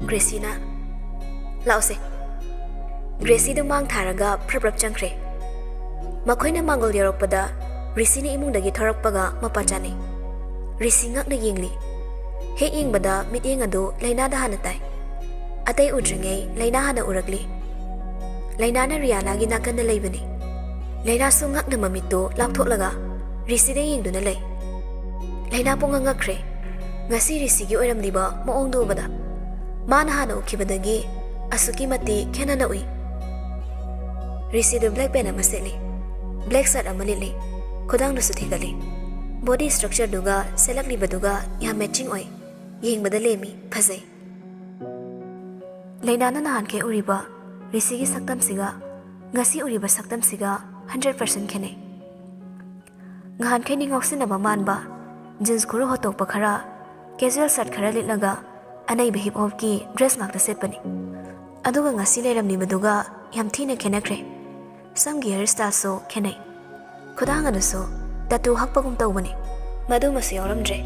ꯒ꯭ꯔꯦꯁꯤꯅ, "ꯂꯥꯛꯑꯣꯁꯦ꯫" ꯒ꯭ꯔꯦꯁꯤꯗꯨ ꯃꯥꯡ ꯊꯥꯔꯒ ꯄ꯭ꯔꯞ ꯄ꯭ꯔꯞ ꯆꯪꯈ꯭ꯔꯦ꯫ ꯃꯈꯣꯏꯅ ꯃꯥꯡꯒꯣꯜ ꯌꯧꯔꯛꯄꯗ ꯔꯤꯁꯤꯅ ꯏꯃꯨꯡꯗꯒꯤ ꯊꯣꯔꯛꯄꯒ ꯃꯄꯥ ꯆꯥꯅꯩ꯫ ꯔꯤꯁꯤ ꯉꯛꯅ ꯌꯦꯡꯂꯤ꯫ ꯍꯦꯛ ꯌꯦꯡꯕꯗ ꯃꯤꯠꯌꯦꯡ ꯑꯗꯨ ꯂꯩꯅꯥꯗ ꯍꯥꯟꯅ ꯇꯥꯏ꯫ ꯑꯇꯩ ꯎꯗ꯭ꯔꯤꯉꯩ ꯂꯩꯅꯥ ꯍꯥꯟꯅ ꯎꯔꯛꯂꯤ꯫ ꯂꯩꯅꯥꯅ ꯔꯤꯌꯥꯅꯥꯒꯤ ꯅꯥꯀꯟꯗ ꯂꯩꯕꯅꯤ꯫ ꯂꯩꯅꯥꯁꯨ ꯉꯛꯅ ꯃꯃꯤꯠꯇꯨ ꯂꯥꯎꯊꯣꯛꯂꯒ ꯔꯤꯁꯤꯗ ꯌꯦꯡꯗꯨꯅ ꯂꯩ꯫ ꯂꯩꯅꯥ ꯄꯨꯡꯉꯛ ꯉꯛꯈ꯭ꯔꯦ꯫ ꯉꯁꯤ ꯔꯤꯁꯤꯒꯤ ꯑꯣꯏꯔꯝꯂꯤꯕ ꯃꯑꯣꯡꯗꯨ ꯎꯕꯗ꯫ ꯃꯥꯅ ꯍꯥꯟꯅ ꯎꯈꯤꯕꯗꯒꯤ ꯑꯁꯨꯛꯀꯤ ꯃꯇꯤꯛ ꯈꯦꯠꯅꯅ ꯎꯏ꯫ ꯔꯤꯁꯤꯗꯨ ꯕ꯭ꯂꯦꯛ ꯄꯦꯟ ꯑꯃ ꯁꯦꯠꯂꯤ, ꯕ꯭ꯂꯦꯛ ꯁꯔꯠ ꯑꯃ ꯂꯤꯠꯂꯤ, ꯈꯨꯗꯥꯡꯗꯨꯁꯨ ꯊꯤꯒꯠꯂꯤ꯫ ꯕꯣꯗꯤ ꯁ꯭ꯇ꯭ꯔꯛꯆꯔꯗꯨꯒ ꯁꯦꯠꯂꯛꯂꯤꯕꯗꯨꯒ ꯌꯥꯝ ꯃꯦꯆꯤꯡ ꯑꯣꯏ꯫ ꯌꯦꯡꯕꯗ ꯂꯦꯝꯃꯤ, ꯐꯖꯩ꯫ ꯂꯩꯅꯥꯅ ꯅꯍꯥꯟꯈꯩ ꯎꯔꯤꯕ ꯔꯤꯁꯤꯒꯤ ꯁꯛꯇꯝꯁꯤꯒ ꯉꯁꯤ ꯎꯔꯤꯕ ꯁꯛꯇꯝꯁꯤꯒ ꯍꯟꯗ꯭ꯔꯦꯠ ꯄꯥꯔꯁꯦꯟ ꯈꯦꯠꯅꯩ꯫ ꯉꯍꯥꯟꯈꯩꯗꯤ ꯉꯥꯎꯁꯤꯟꯅꯕ ꯃꯥꯟꯕ, ꯖꯤꯟꯁ ꯈꯨꯔꯨ ꯍꯣꯠꯇꯣꯛꯄ ꯈꯔ, ꯀꯦꯖꯨꯋꯦꯜ ꯁꯔꯠ ꯈꯔ ꯂꯤꯠꯂꯒ ꯑꯅꯩꯕ ꯍꯤꯞ ꯍꯣꯞꯀꯤ ꯗ꯭ꯔꯦꯁ ꯉꯥꯛꯇ ꯁꯦꯠꯄꯅꯤ꯫ ꯑꯗꯨꯒ ꯉꯁꯤ ꯂꯩꯔꯝꯂꯤꯕꯗꯨꯒ ꯌꯥꯝ ꯊꯤꯅ ꯈꯦꯠꯅꯈ꯭ꯔꯦ꯫ ꯁꯝꯒꯤ ꯍꯤꯌꯔ ꯁ꯭ꯇꯥꯏꯜꯁꯨ ꯈꯦꯠꯅꯩ꯫ ꯈꯨꯗꯥꯡ ꯑꯗꯨꯁꯨ ꯇꯇꯨ ꯍꯛꯄꯒꯨꯝ ꯇꯧꯕꯅꯤ꯫ ꯃꯗꯨꯃꯁꯨ ꯌꯥꯎꯔꯝꯗ꯭ꯔꯦ꯫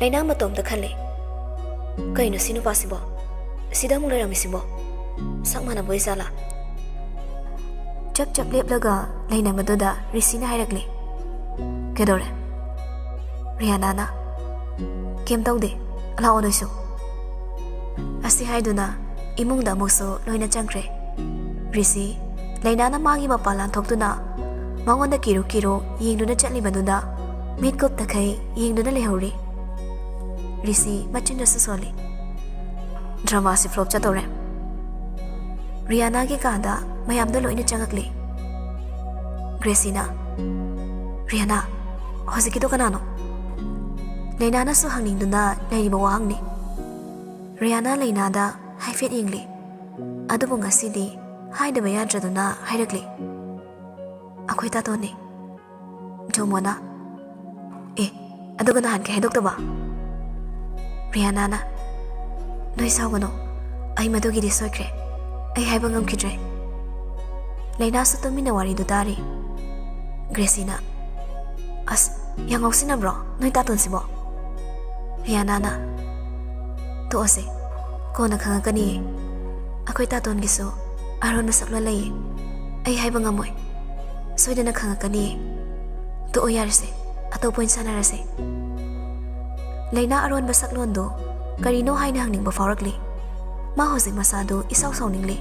ꯂꯩꯅꯥ ꯃꯇꯣꯝꯇ ꯈꯜꯂꯤ, "ꯀꯩꯅꯣ ꯁꯤ ꯅꯨꯄꯥꯁꯤꯕꯣ? ꯁꯤꯗ ꯑꯃꯨꯛ ꯂꯩꯔꯝꯃꯤꯁꯤꯕꯣ? ꯁꯛ ꯃꯥꯟꯅꯕ ꯑꯣꯏꯖꯥꯠꯂꯥ?" ꯆꯞ ꯆꯞ ꯂꯦꯞꯂꯒ ꯂꯩꯅꯕꯗꯨꯗ ꯔꯤꯁꯤꯅ ꯍꯥꯏꯔꯛꯂꯤ, "ꯀꯩꯗꯧꯔꯦ?" ꯔꯤꯌꯥꯅꯥꯅ, "ꯀꯩꯝ ꯇꯧꯗꯦ, ꯂꯥꯛꯑꯣ ꯅꯣꯏꯁꯨ꯫" ꯑꯁꯤ ꯍꯥꯏꯗꯨꯅ ꯏꯃꯨꯡꯗ ꯑꯃꯨꯛꯁꯨ ꯂꯣꯏꯅ ꯆꯪꯈ꯭ꯔꯦ꯫ ꯔꯤꯁꯤ, ꯂꯩꯅꯥꯅ ꯃꯥꯒꯤ ꯃꯄꯥ ꯂꯥꯟꯊꯣꯛꯇꯨꯅ ꯃꯉꯣꯟꯗ ꯀꯤꯔꯨ ꯀꯤꯔꯨ ꯌꯦꯡꯗꯨꯅ ꯆꯠꯂꯤꯕꯗꯨꯗ ꯃꯤꯠꯀꯨꯞ ꯇꯈꯩ ꯌꯦꯡꯗꯨꯅ ꯂꯩꯍꯧꯔꯤ꯫ ꯔꯤꯁꯤ ꯃꯆꯤꯟꯗꯁꯨ ꯁꯣꯜꯂꯤ꯫ ꯗ꯭ꯔꯃꯥꯁꯤ ꯐ꯭ꯂꯣꯞ ꯆꯠꯇꯧꯔꯦ꯫ ꯔꯤꯌꯥꯅꯥꯒꯤ ꯀꯥꯗ ꯃꯌꯥꯝꯗꯣ ꯂꯣꯏꯅ ꯆꯪꯉꯛꯂꯤ꯫ ꯒ꯭ꯔꯦꯁꯤꯅ, "ꯔꯤꯌꯥꯅꯥ, ꯍꯧꯖꯤꯛꯀꯤꯗꯣ ꯀꯅꯥꯅꯣ?" ꯂꯩꯅꯥꯅꯁꯨ ꯍꯪꯅꯤꯡꯗꯨꯅ ꯂꯩꯔꯤꯕ ꯋꯥꯍꯪꯅꯤ꯫ ꯔꯤꯌꯥꯅꯥ ꯂꯩꯅꯥꯗ ꯍꯥꯏꯐꯦꯠ ꯌꯦꯡꯂꯤ꯫ ꯑꯗꯨꯕꯨ ꯉꯁꯤꯗꯤ ꯍꯥꯏꯗꯕ ꯌꯥꯗ꯭ꯔꯗꯨꯅ ꯍꯥꯏꯔꯛꯂꯤ, "ꯑꯩꯈꯣꯏ ꯇꯥꯇꯣꯟꯅꯤ, ꯖꯣꯃꯣꯅ"꯫ "ꯑꯦ, ꯑꯗꯨꯒ ꯅꯍꯥꯟ ꯀꯩ ꯍꯥꯏꯗꯣꯛꯇꯕ?" ꯔꯤꯌꯥꯅꯥꯅ, "ꯅꯣꯏ ꯁꯥꯎꯒꯅꯨ, ꯑꯩ ꯃꯗꯨꯒꯤꯗꯤ ꯁꯣꯏꯈ꯭ꯔꯦ, ꯑꯩ ꯍꯥꯏꯕ ꯉꯝꯈꯤꯗ꯭ꯔꯦ"꯫ ꯂꯩꯅꯥꯁꯨ ꯇꯨꯃꯤꯟꯅ ꯋꯥꯔꯤꯗꯨ ꯇꯥꯔꯤ꯫ ꯒ꯭ꯔꯦꯁꯤꯅ, "ꯑꯁ, ꯌꯥꯝ ꯉꯥꯎꯁꯤꯟꯅꯕ꯭ꯔꯣ ꯅꯣꯏ ꯇꯥꯇꯣꯟꯁꯤꯕꯣ?" ꯔꯤꯌꯥꯅꯥꯅ, "ꯇꯣꯛꯑꯁꯦ, ꯀꯣꯟꯅ ꯈꯪꯉꯛꯀꯅꯤꯌꯦ꯫ ꯑꯩꯈꯣꯏ ꯇꯥꯇꯣꯟꯒꯤꯁꯨ ꯑꯔꯣꯟꯕ ꯁꯛꯂꯣꯟ ꯂꯩꯌꯦ, ꯑꯩ ꯍꯥꯏꯕ ꯉꯝꯃꯣꯏ꯫ ꯁꯣꯏꯗꯅ ꯈꯪꯉꯛꯀꯅꯤꯌꯦ꯫ ꯇꯣꯛꯑꯣ ꯌꯥꯔꯦꯁꯦ, ꯑꯇꯣꯞꯄ ꯑꯣꯏꯅ ꯁꯥꯟꯅꯔꯁꯦ"꯫ ꯂꯩꯅꯥ ꯑꯔꯣꯟꯕ ꯁꯛꯂꯣꯟꯗꯨ ꯀꯔꯤꯅꯣ ꯍꯥꯏꯅ ꯍꯪꯅꯤꯡꯕ ꯐꯥꯎꯔꯛꯂꯤ꯫ ꯃꯥ ꯍꯧꯖꯤꯛ ꯃꯁꯥꯗꯨ ꯏꯁꯥꯎ ꯁꯥꯎꯅꯤꯡꯂꯤ꯫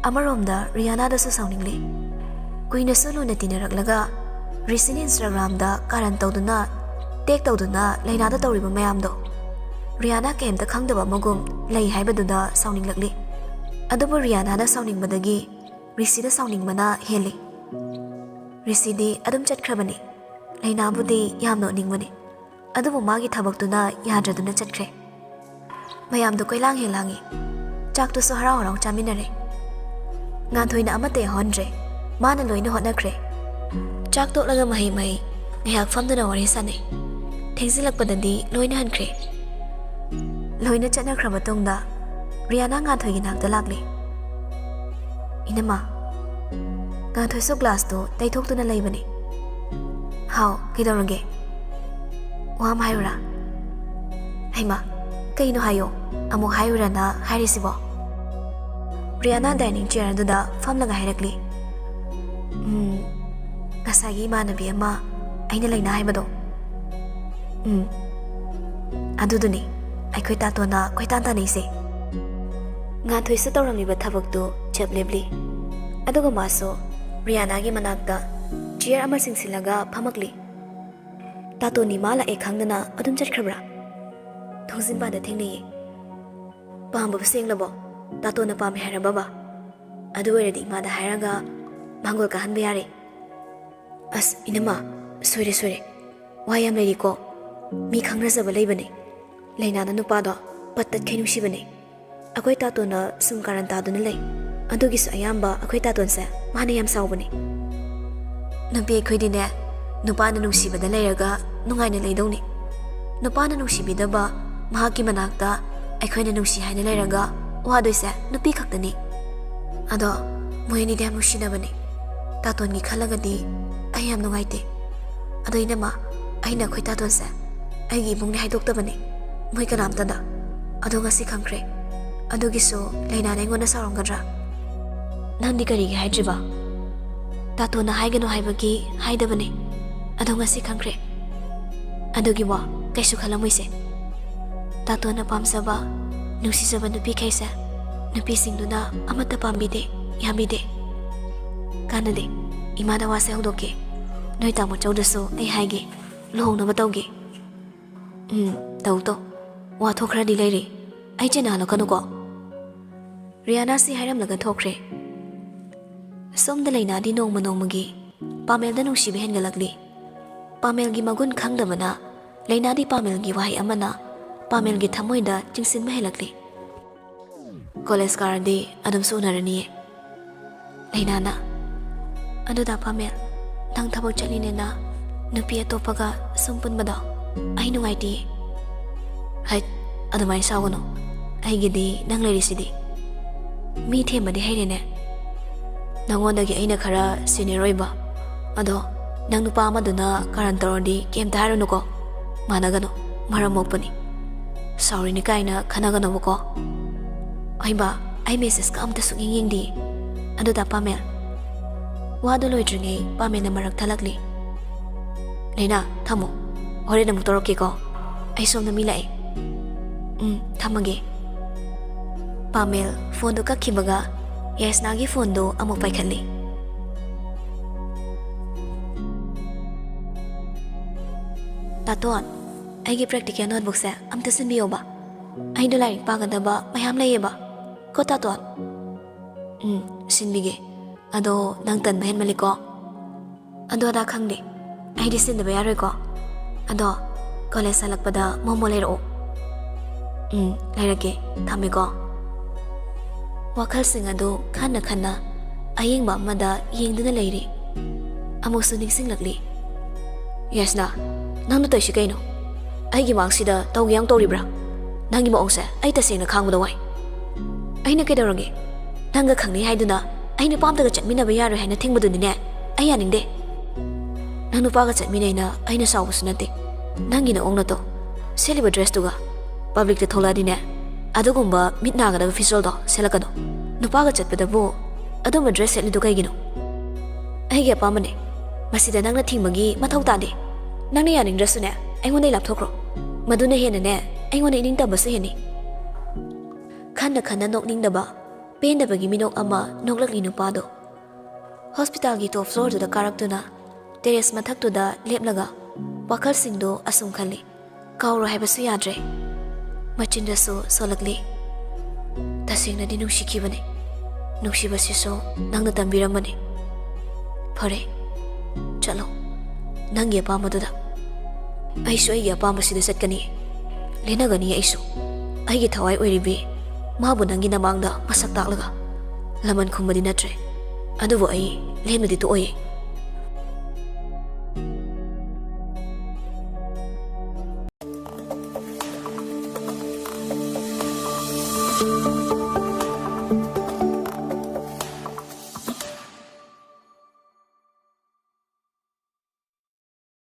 ꯑꯃꯔꯣꯝꯗ ꯔꯤꯌꯥꯅꯥꯗꯁꯨ ꯁꯥꯎꯅꯤꯡꯂꯤ꯫ ꯀꯨꯏꯅꯁꯨ ꯂꯨꯅ ꯇꯤꯟꯅꯔꯛꯂꯒ ꯔꯤꯁꯤꯅ Instagram-ꯗ ꯀꯥꯔꯟ ꯇꯧꯗꯨꯅ, tag ꯇꯧꯗꯨꯅ ꯂꯩꯅꯥꯗ ꯇꯧꯔꯤꯕ ꯃꯌꯥꯝꯗꯣ ꯔꯤꯌꯥꯅꯥ ꯀꯩꯝꯇ ꯈꯪꯗꯕ ꯑꯃꯒꯨꯝ ꯂꯩ ꯍꯥꯏꯕꯗꯨꯗ ꯁꯥꯎꯅꯤꯡꯂꯛꯂꯤ꯫ ꯑꯗꯨꯕꯨ ꯔꯤꯌꯥꯅꯥꯅ ꯁꯥꯎꯅꯤꯡꯕꯗꯒꯤ ꯔꯤꯁꯤꯗ ꯁꯥꯎꯅꯤꯡꯕꯅ ꯍꯦꯜꯂꯤ꯫ ꯔꯤꯁꯤꯗꯤ ꯑꯗꯨꯝ ꯆꯠꯈ꯭ꯔꯕꯅꯤ꯫ ꯂꯩꯅꯥꯕꯨꯗꯤ ꯌꯥꯝ ꯅꯣꯛꯅꯤꯡꯕꯅꯤ, ꯑꯗꯨꯕꯨ ꯃꯥꯒꯤ ꯊꯕꯛꯇꯨꯅ ꯌꯥꯗ꯭ꯔꯗꯨꯅ ꯆꯠꯈ꯭ꯔꯦ꯫ ꯃꯌꯥꯝꯗꯣ ꯀꯣꯏꯂꯥꯡ ꯍꯦꯛ ꯂꯥꯡꯉꯤ꯫ ꯆꯥꯛꯇꯨꯁꯨ ꯍꯔꯥꯎ ꯍꯔꯥꯎ ꯆꯥꯃꯤꯟꯅꯔꯦ꯫ ꯉꯥꯟꯊꯣꯏꯅ ꯑꯃꯠꯇ ꯌꯥꯎꯍꯟꯗ꯭ꯔꯦ꯫ ꯃꯥꯅ ꯂꯣꯏꯅ ꯍꯣꯠꯅꯈ꯭ꯔꯦ꯫ ꯆꯥꯛ ꯇꯣꯛꯂꯒ ꯃꯍꯩ ꯃꯍꯩ ꯉꯥꯏꯍꯥꯛ ꯐꯝꯗꯨꯅ ꯋꯥꯔꯤ ꯁꯥꯟꯅꯩ꯫ ꯊꯦꯡꯖꯤꯜꯂꯛꯄꯗꯗꯤ ꯂꯣꯏꯅ ꯍꯟꯈ꯭ꯔꯦ꯫ ꯂꯣꯏꯅ ꯆꯠꯅꯈ꯭ꯔ ꯃꯇꯨꯡꯗ ꯔꯤꯌꯥꯅꯥ ꯉꯥꯟꯊꯣꯏꯒꯤ ꯅꯥꯛꯇ ꯂꯥꯛꯂꯦ꯫ "ꯏꯅꯝꯃ"꯫ ꯉꯥꯟꯊꯣꯏꯁꯨ glass-ꯇꯨ ꯇꯩꯊꯣꯛꯇꯨꯅ ꯂꯩꯕꯅꯤ꯫ "ꯍꯥꯎ, ꯀꯩꯗꯧꯔꯒꯦ? ꯋꯥ ꯑꯃ ꯍꯥꯏꯌꯨꯔꯥ?" "ꯍꯩꯃꯥ, ꯀꯩꯅꯣ ꯍꯥꯏꯌꯣ, ꯑꯃꯨꯛ ꯍꯥꯏꯌꯨꯔꯅ ꯍꯥꯏꯔꯤꯁꯤꯕꯣ?" ꯔꯤꯌꯥꯅꯥ dining chair ꯑꯗꯨꯗ ꯐꯝꯂꯒ ꯍꯥꯏꯔꯛꯂꯤ꯫ "ꯎꯝ, ꯉꯁꯥꯏꯒꯤ ꯏꯃꯥꯟꯅꯕꯤ ꯑꯃ ꯑꯩꯅ ꯂꯩꯅꯥ ꯍꯥꯏꯕꯗꯣ꯫ ꯎꯝ, ꯑꯗꯨꯗꯨꯅꯤ ꯑꯩꯈꯣꯏ ꯇꯥꯇꯣꯟꯅ ꯀꯣꯏꯇꯥꯟ ꯇꯥꯟꯅꯩꯁꯦ"꯫ ꯉꯥꯟꯊꯣꯏꯁꯨ ꯇꯧꯔꯝꯂꯤꯕ ꯊꯕꯛꯇꯨ ꯆꯞ ꯂꯦꯞꯂꯤ꯫ ꯑꯗꯨꯒ ꯃꯥꯁꯨ ꯔꯤꯌꯥꯅꯥꯒꯤ ꯃꯅꯥꯛꯇ chair ꯑꯃ ꯆꯤꯡꯁꯤꯜꯂꯒ ꯐꯝꯃꯛꯂꯤ꯫ "ꯇꯥꯇꯣꯟꯅꯤ ꯃꯥ ꯂꯥꯛꯑꯦ ꯈꯪꯗꯅ ꯑꯗꯨꯝ ꯆꯠꯈ꯭ꯔꯕ꯭ꯔꯥ? ꯊꯣꯡꯖꯤꯟ ꯃꯄꯥꯟꯗ ꯊꯦꯡꯅꯩꯌꯦ꯫ ꯄꯥꯝꯕꯕꯨ ꯁꯦꯡꯂꯕꯣ? ꯇꯥꯇꯣꯟꯅ ꯄꯥꯝꯃꯦ ꯍꯥꯏꯔꯕꯕ? ꯑꯗꯨ ꯑꯣꯏꯔꯗꯤ ꯏꯃꯥꯗ ꯍꯥꯏꯔꯒ ꯃꯥꯡꯒꯣꯜ ꯀꯥꯍꯟꯕ ꯌꯥꯔꯦ"꯫ "ꯑꯁ, ꯏꯅꯝꯃ, ꯁꯣꯏꯔꯦ, ꯁꯣꯏꯔꯦ꯫ ꯋꯥ ꯌꯥꯝ ꯂꯩꯔꯤꯀꯣ꯫ ꯃꯤ ꯈꯪꯅꯖꯕ ꯂꯩꯕꯅꯦ꯫ ꯂꯩꯅꯥꯅ ꯅꯨꯄꯥꯗꯣ ꯄꯠ ꯇꯠꯈꯩ ꯅꯨꯡꯁꯤꯕꯅꯦ꯫ ꯑꯩꯈꯣꯏ ꯇꯥꯇꯣꯟꯅ ꯁꯨꯝ ꯀꯥꯔꯟ ꯇꯥꯗꯨꯅ ꯂꯩ꯫ ꯑꯗꯨꯒꯤꯁꯨ ꯑꯌꯥꯝꯕ ꯑꯩꯈꯣꯏ ꯇꯥꯇꯣꯟꯁꯦ ꯃꯥꯅ ꯌꯥꯝ ꯁꯥꯎꯕꯅꯦ꯫ ꯅꯨꯄꯤ ꯑꯩꯈꯣꯏꯗꯤꯅꯦ, ꯅꯨꯄꯥꯅ ꯅꯨꯡꯁꯤꯕꯗ ꯂꯩꯔꯒ ꯅꯨꯡꯉꯥꯏꯅ ꯂꯩꯗꯧꯅꯤ꯫ ꯅꯨꯄꯥꯅ ꯅꯨꯡꯁꯤꯕꯤꯗꯕ, ꯃꯍꯥꯛꯀꯤ ꯃꯅꯥꯛꯇ ꯑꯩꯈꯣꯏꯅ ꯅꯨꯡꯁꯤ ꯍꯥꯏꯅ ꯂꯩꯔꯒ ꯋꯥꯗꯣꯏꯁꯦ ꯅꯨꯄꯤ ꯈꯛꯇꯅꯤ꯫ ꯑꯗꯣ ꯃꯣꯏ ꯑꯅꯤꯗꯤ ꯌꯥꯝ ꯅꯨꯡꯁꯤꯅꯕꯅꯦ꯫ ꯇꯥꯇꯣꯟꯒꯤ ꯈꯜꯂꯒꯗꯤ ꯑꯩ ꯌꯥꯝ ꯅꯨꯡꯉꯥꯏꯇꯦ꯫ ꯑꯗꯣ ꯏꯅꯝꯃ, ꯑꯩꯅ ꯑꯩꯈꯣꯏ ꯇꯥꯇꯣꯟꯁꯦ ꯑꯩꯒꯤ ꯏꯃꯨꯡꯅꯤ ꯍꯥꯏꯗꯣꯛꯇꯕꯅꯦ, ꯃꯣꯏ ꯀꯅꯥꯝꯇꯗ꯫ ꯑꯗꯣ ꯉꯁꯤ ꯈꯪꯈ꯭ꯔꯦ꯫ ꯑꯗꯨꯒꯤꯁꯨ ꯂꯩꯅꯥꯅ ꯑꯩꯉꯣꯟꯗ ꯁꯥꯎꯔꯝꯒꯗ꯭ꯔꯥ? ꯅꯪꯗꯤ ꯀꯔꯤꯒꯤ ꯍꯥꯏꯗ꯭ꯔꯤꯕ? ꯇꯥꯇꯣꯟꯅ ꯍꯥꯏꯒꯅꯨ ꯍꯥꯏꯕꯒꯤ ꯍꯥꯏꯗꯕꯅꯦ꯫ ꯑꯗꯣ ꯉꯁꯤ ꯈꯪꯈ꯭ꯔꯦ꯫ ꯑꯗꯨꯒꯤ ꯋꯥ ꯀꯩꯁꯨ ꯈꯜꯂꯝꯃꯣꯏꯁꯦ꯫ ꯇꯥꯇꯣꯟꯅ ꯄꯥꯝꯖꯕ, ꯅꯨꯡꯁꯤꯖꯕ ꯅꯨꯄꯤꯈꯩꯁꯦ ꯅꯨꯄꯤꯁꯤꯡꯗꯨꯅ ꯑꯃꯠꯇ ꯄꯥꯝꯕꯤꯗꯦ, ꯌꯥꯕꯤꯗꯦ꯫ ꯀꯥꯟꯅꯗꯦ꯫ ꯏꯃꯥꯗ ꯋꯥꯁꯦ ꯍꯧꯗꯣꯛꯀꯦ꯫ ꯅꯣꯏ ꯇꯥꯃꯣ ꯆꯧꯗꯁꯨ ꯑꯩ ꯍꯥꯏꯒꯦ, ꯂꯨꯍꯣꯡꯅꯕ ꯇꯧꯒꯦ꯫ ꯎꯝ, ꯇꯧ ꯇꯧ꯫ ꯋꯥꯊꯣꯛ ꯈꯔꯗꯤ ꯂꯩꯔꯤ꯫ ꯑꯩ ꯆꯦꯟꯅꯍꯜꯂꯛꯀꯅꯨꯀꯣ꯫ ꯔꯤꯌꯥꯅꯥꯁꯤ ꯍꯥꯏꯔꯝꯂꯒ ꯊꯣꯛꯈ꯭ꯔꯦ꯫ ꯁꯣꯝꯗ ꯂꯩꯅꯥꯗꯤ ꯅꯣꯡꯃ ꯅꯣꯡꯃꯒꯤ ꯄꯥꯃꯦꯜꯗ ꯅꯨꯡꯁꯤꯕ ꯍꯦꯟꯒꯠꯂꯛꯂꯤ꯫ ꯄꯥꯃꯦꯜꯒꯤ ꯃꯒꯨꯟ ꯈꯪꯗꯕꯅ ꯂꯩꯅꯥꯗꯤ ꯄꯥꯃꯦꯜꯒꯤ ꯋꯥꯍꯩ ꯑꯃꯅ ꯄꯥꯃꯦꯜꯒꯤ ꯊꯃꯣꯏꯗ ꯆꯤꯡꯁꯤꯟꯕ ꯍꯦꯜꯂꯛꯂꯤ꯫ ꯀꯣꯂꯦꯖ ꯀꯥꯔꯗꯤ ꯑꯗꯨꯝꯁꯨ ꯎꯅꯔꯅꯤꯌꯦ꯫ ꯂꯩꯅꯥꯅ, "ꯑꯗꯨꯗ ꯄꯥꯃꯦꯜ, ꯅꯪ ꯊꯕꯛ ꯆꯠꯂꯤꯅꯦꯅ ꯅꯨꯄꯤ ꯑꯇꯣꯞꯄꯒ ꯁꯨꯝ ꯄꯨꯟꯕꯗꯣ ꯑꯩ ꯅꯨꯡꯉꯥꯏꯇꯤꯌꯦ꯫" "ꯍꯩꯠ, ꯑꯗꯨꯃꯥꯏꯅ ꯁꯥꯎꯒꯅꯨ꯫ ꯑꯩꯒꯤꯗꯤ ꯅꯪ ꯂꯩꯔꯤꯁꯤꯗꯤ꯫ ꯃꯤ ꯊꯦꯝꯕꯗꯤ ꯍꯩꯔꯦꯅꯦ꯫ ꯅꯉꯣꯟꯗꯒꯤ ꯑꯩꯅ ꯈꯔ ꯁꯤꯅꯤꯌꯔ ꯑꯣꯏꯕ꯫ ꯑꯗꯣ ꯅꯪ ꯅꯨꯄꯥ ꯑꯃꯗꯨꯅ ꯀꯥꯔꯟ ꯇꯧꯔꯗꯤ ꯀꯩꯝꯇ ꯍꯥꯏꯔꯨꯅꯨꯀꯣ꯫ ꯃꯥꯟꯅꯒꯅꯨ, ꯃꯔꯝ ꯃꯣꯛꯄꯅꯤ꯫ ꯁꯥꯎꯔꯤꯅꯤ ꯀꯥꯏꯅ ꯈꯟꯅꯒꯅꯣꯕꯀꯣ꯫" "ꯍꯩꯕ, ꯑꯩ ꯃꯦꯁꯦꯖꯀ ꯑꯝꯇ ꯁꯨꯛꯌꯦꯡ ꯌꯦꯡꯗꯤꯌꯦ꯫" "ꯑꯗꯨꯗ ꯄꯥꯃꯦꯜ꯫" ꯋꯥꯗꯣ ꯂꯣꯏꯗ꯭ꯔꯤꯉꯩ ꯄꯥꯃꯦꯜꯅ ꯃꯔꯛ ꯊꯠꯂꯛꯂꯤ꯫ "ꯂꯩꯅꯥ, ꯊꯝꯃꯣ꯫ ꯍꯣꯔꯦꯟ ꯑꯃꯨꯛ ꯇꯧꯔꯛꯀꯦꯀꯣ꯫ ꯑꯩ ꯁꯣꯝꯗ ꯃꯤ ꯂꯥꯛꯑꯦ꯫ ꯎꯝ, ꯊꯝꯃꯒꯦ꯫" ꯄꯥꯃꯦꯜ ꯐꯣꯟꯗꯨ ꯀꯛꯈꯤꯕꯒ ꯌꯥꯏꯁꯅꯥꯒꯤ ꯐꯣꯟꯗꯨ ꯑꯃꯨꯛ ꯄꯥꯏꯈꯠꯂꯤ꯫ "ꯇꯥꯇꯣꯟ, ꯑꯩꯒꯤ ꯄ꯭ꯔꯦꯛꯇꯤꯀꯦꯜ ꯅꯣꯠꯕꯨꯛꯁꯦ ꯑꯝꯇ ꯁꯤꯟꯕꯤꯌꯣꯕ꯫ ꯑꯩꯗꯣ ꯂꯥꯏꯔꯤꯛ ꯄꯥꯒꯗꯕ ꯃꯌꯥꯝ ꯂꯩꯌꯦꯕ꯫ ꯀꯣ ꯇꯥꯇꯣꯟ?" "ꯎꯝ, ꯁꯤꯟꯕꯤꯒꯦ꯫ ꯑꯗꯣ ꯅꯪ ꯇꯟꯕ ꯍꯦꯟꯃꯜꯂꯤꯀꯣ꯫" "ꯑꯗꯨ ꯑꯗꯥ ꯈꯪꯗꯦ, ꯑꯩꯗꯤ ꯁꯤꯟꯗꯕ ꯌꯥꯔꯣꯏꯀꯣ꯫ ꯑꯗꯣ ꯀꯣꯂꯦꯖ ꯍꯜꯂꯛꯄꯗ ꯃꯣꯃꯣ ꯂꯩꯔꯛꯑꯣ꯫" ꯎꯝ, ꯂꯩꯔꯛꯀꯦ꯫ ꯊꯝꯃꯦꯀꯣ꯫ ꯋꯥꯈꯜꯁꯤꯡ ꯑꯗꯨ ꯈꯟꯅ ꯈꯟꯅ ꯑꯌꯦꯡꯕ ꯑꯃꯗ ꯌꯦꯡꯗꯨꯅ ꯂꯩꯔꯤ꯫ ꯑꯃꯨꯛꯁꯨ ꯅꯤꯡꯁꯤꯡꯂꯛꯂꯤ꯫ ꯌꯥꯏꯁꯅꯥ, ꯅꯪꯅ ꯇꯧꯏꯁꯤ ꯀꯩꯅꯣ? ꯑꯩꯒꯤ ꯃꯥꯡꯁꯤꯗ ꯇꯧꯒꯦ ꯌꯥꯎꯅ ꯇꯧꯔꯤꯕ꯭ꯔꯥ? ꯅꯪꯒꯤ ꯃꯑꯣꯡꯁꯦ ꯑꯩ ꯇꯁꯦꯡꯅ ꯈꯥꯡꯕꯗ ꯋꯥꯏ꯫ ꯑꯩꯅ ꯀꯩꯗꯧꯔꯒꯦ? ꯅꯪꯒ ꯈꯪꯅꯩ ꯍꯥꯏꯗꯨꯅ ꯑꯩ ꯅꯨꯄꯥ ꯑꯝꯇꯒ ꯆꯠꯃꯤꯟꯅꯕ ꯌꯥꯔꯣꯏ ꯍꯥꯏꯅ ꯊꯤꯡꯕꯗꯨꯅꯤꯅꯦ ꯑꯩ ꯌꯥꯅꯤꯡꯗꯦ꯫ ꯅꯪ ꯅꯨꯄꯥꯒ ꯆꯠꯃꯤꯟꯅꯩꯅ ꯑꯩꯅ ꯁꯥꯎꯕꯁꯨ ꯅꯠꯇꯦ꯫ ꯅꯪꯒꯤ ꯅꯑꯣꯡ ꯅꯇꯧ, ꯁꯦꯠꯂꯤꯕ ꯗ꯭ꯔꯦꯁꯇꯨꯒ ꯄꯕ꯭ꯂꯤꯛꯇ ꯊꯣꯛꯂꯛꯑꯗꯤꯅꯦ, ꯑꯗꯨꯒꯨꯝꯕ ꯃꯤꯠ ꯅꯥꯒꯗꯕ ꯐꯤꯖꯣꯜꯗꯣ ꯁꯦꯠꯂꯛꯀꯅꯨ꯫ ꯅꯨꯄꯥꯒ ꯆꯠꯄꯗꯕꯨ ꯑꯗꯨꯝꯕ ꯗ꯭ꯔꯦꯁ ꯁꯦꯠꯂꯤꯗꯨ ꯀꯩꯒꯤꯅꯣ? ꯑꯩꯒꯤ ꯑꯄꯥꯝꯕꯅꯦ꯫ ꯃꯁꯤꯗ ꯅꯪꯅ ꯊꯤꯡꯕꯒꯤ ꯃꯊꯧ ꯇꯥꯗꯦ꯫ ꯅꯪꯅ ꯌꯥꯅꯤꯡꯗ꯭ꯔꯁꯨꯅꯦ, ꯑꯩꯉꯣꯟꯗꯒꯤ ꯂꯥꯞꯊꯣꯛꯈ꯭ꯔꯣ꯫ ꯃꯗꯨꯅ ꯍꯦꯟꯅꯅꯦ, ꯑꯩꯉꯣꯟꯗ ꯏꯅꯤꯡꯇꯝꯕꯁꯨ ꯍꯦꯟꯅꯤ꯫ ꯈꯟꯅ ꯈꯟꯅ ꯅꯣꯛꯅꯤꯡꯗꯕ, ꯄꯦꯟꯗꯕꯒꯤ ꯃꯤꯅꯣꯛ ꯑꯃ ꯅꯣꯛꯂꯛꯂꯤ ꯅꯨꯄꯥꯗꯣ꯫ ꯍꯣꯁꯄꯤꯇꯥꯜꯒꯤ ꯇꯣꯞ ꯐ꯭ꯂꯣꯔꯗꯨꯗ ꯀꯥꯔꯛꯇꯨꯅ ꯇꯦꯔꯦꯁ ꯃꯊꯛꯇꯨꯗ ꯂꯦꯞꯂꯒ ꯋꯥꯈꯜꯁꯤꯡꯗꯣ ꯑꯁꯨꯝ ꯈꯜꯂꯤ꯫ ꯀꯥꯎꯔꯣ ꯍꯥꯏꯕꯁꯨ ꯌꯥꯗ꯭ꯔꯦ꯫ ꯃꯆꯤꯟꯗꯁꯨ ꯁꯣꯜꯂꯛꯂꯤ꯫ ꯇꯁꯦꯡꯅꯗꯤ ꯅꯨꯡꯁꯤꯈꯤꯕꯅꯤ꯫ ꯅꯨꯡꯁꯤꯕꯁꯤꯁꯨ ꯅꯪꯅ ꯇꯝꯕꯤꯔꯝꯕꯅꯤ꯫ ꯐꯔꯦ, ꯆꯠꯂꯣ꯫ ꯅꯪꯒꯤ ꯑꯄꯥꯝꯕꯗꯨꯗ꯫ ꯑꯩꯁꯨ ꯑꯩꯒꯤ ꯑꯄꯥꯝꯕꯁꯤꯗ ꯆꯠꯀꯅꯤ꯫ ꯂꯦꯟꯅꯒꯅꯤ ꯑꯩꯁꯨ꯫ ꯑꯩꯒꯤ ꯊꯋꯥꯏ ꯑꯣꯏꯔꯤꯕꯤ ꯃꯥꯕꯨ ꯅꯪꯒꯤ ꯅꯃꯥꯡꯗ ꯃꯁꯛ ꯇꯥꯛꯂꯒ꯫ ꯂꯃꯟ ꯈꯨꯝꯕꯗꯤ ꯅꯠꯇ꯭ꯔꯦ꯫ ꯑꯗꯨꯕꯨ ꯑꯩ ꯂꯦꯟꯕꯗꯤ ꯇꯣꯛꯑꯣꯏ꯫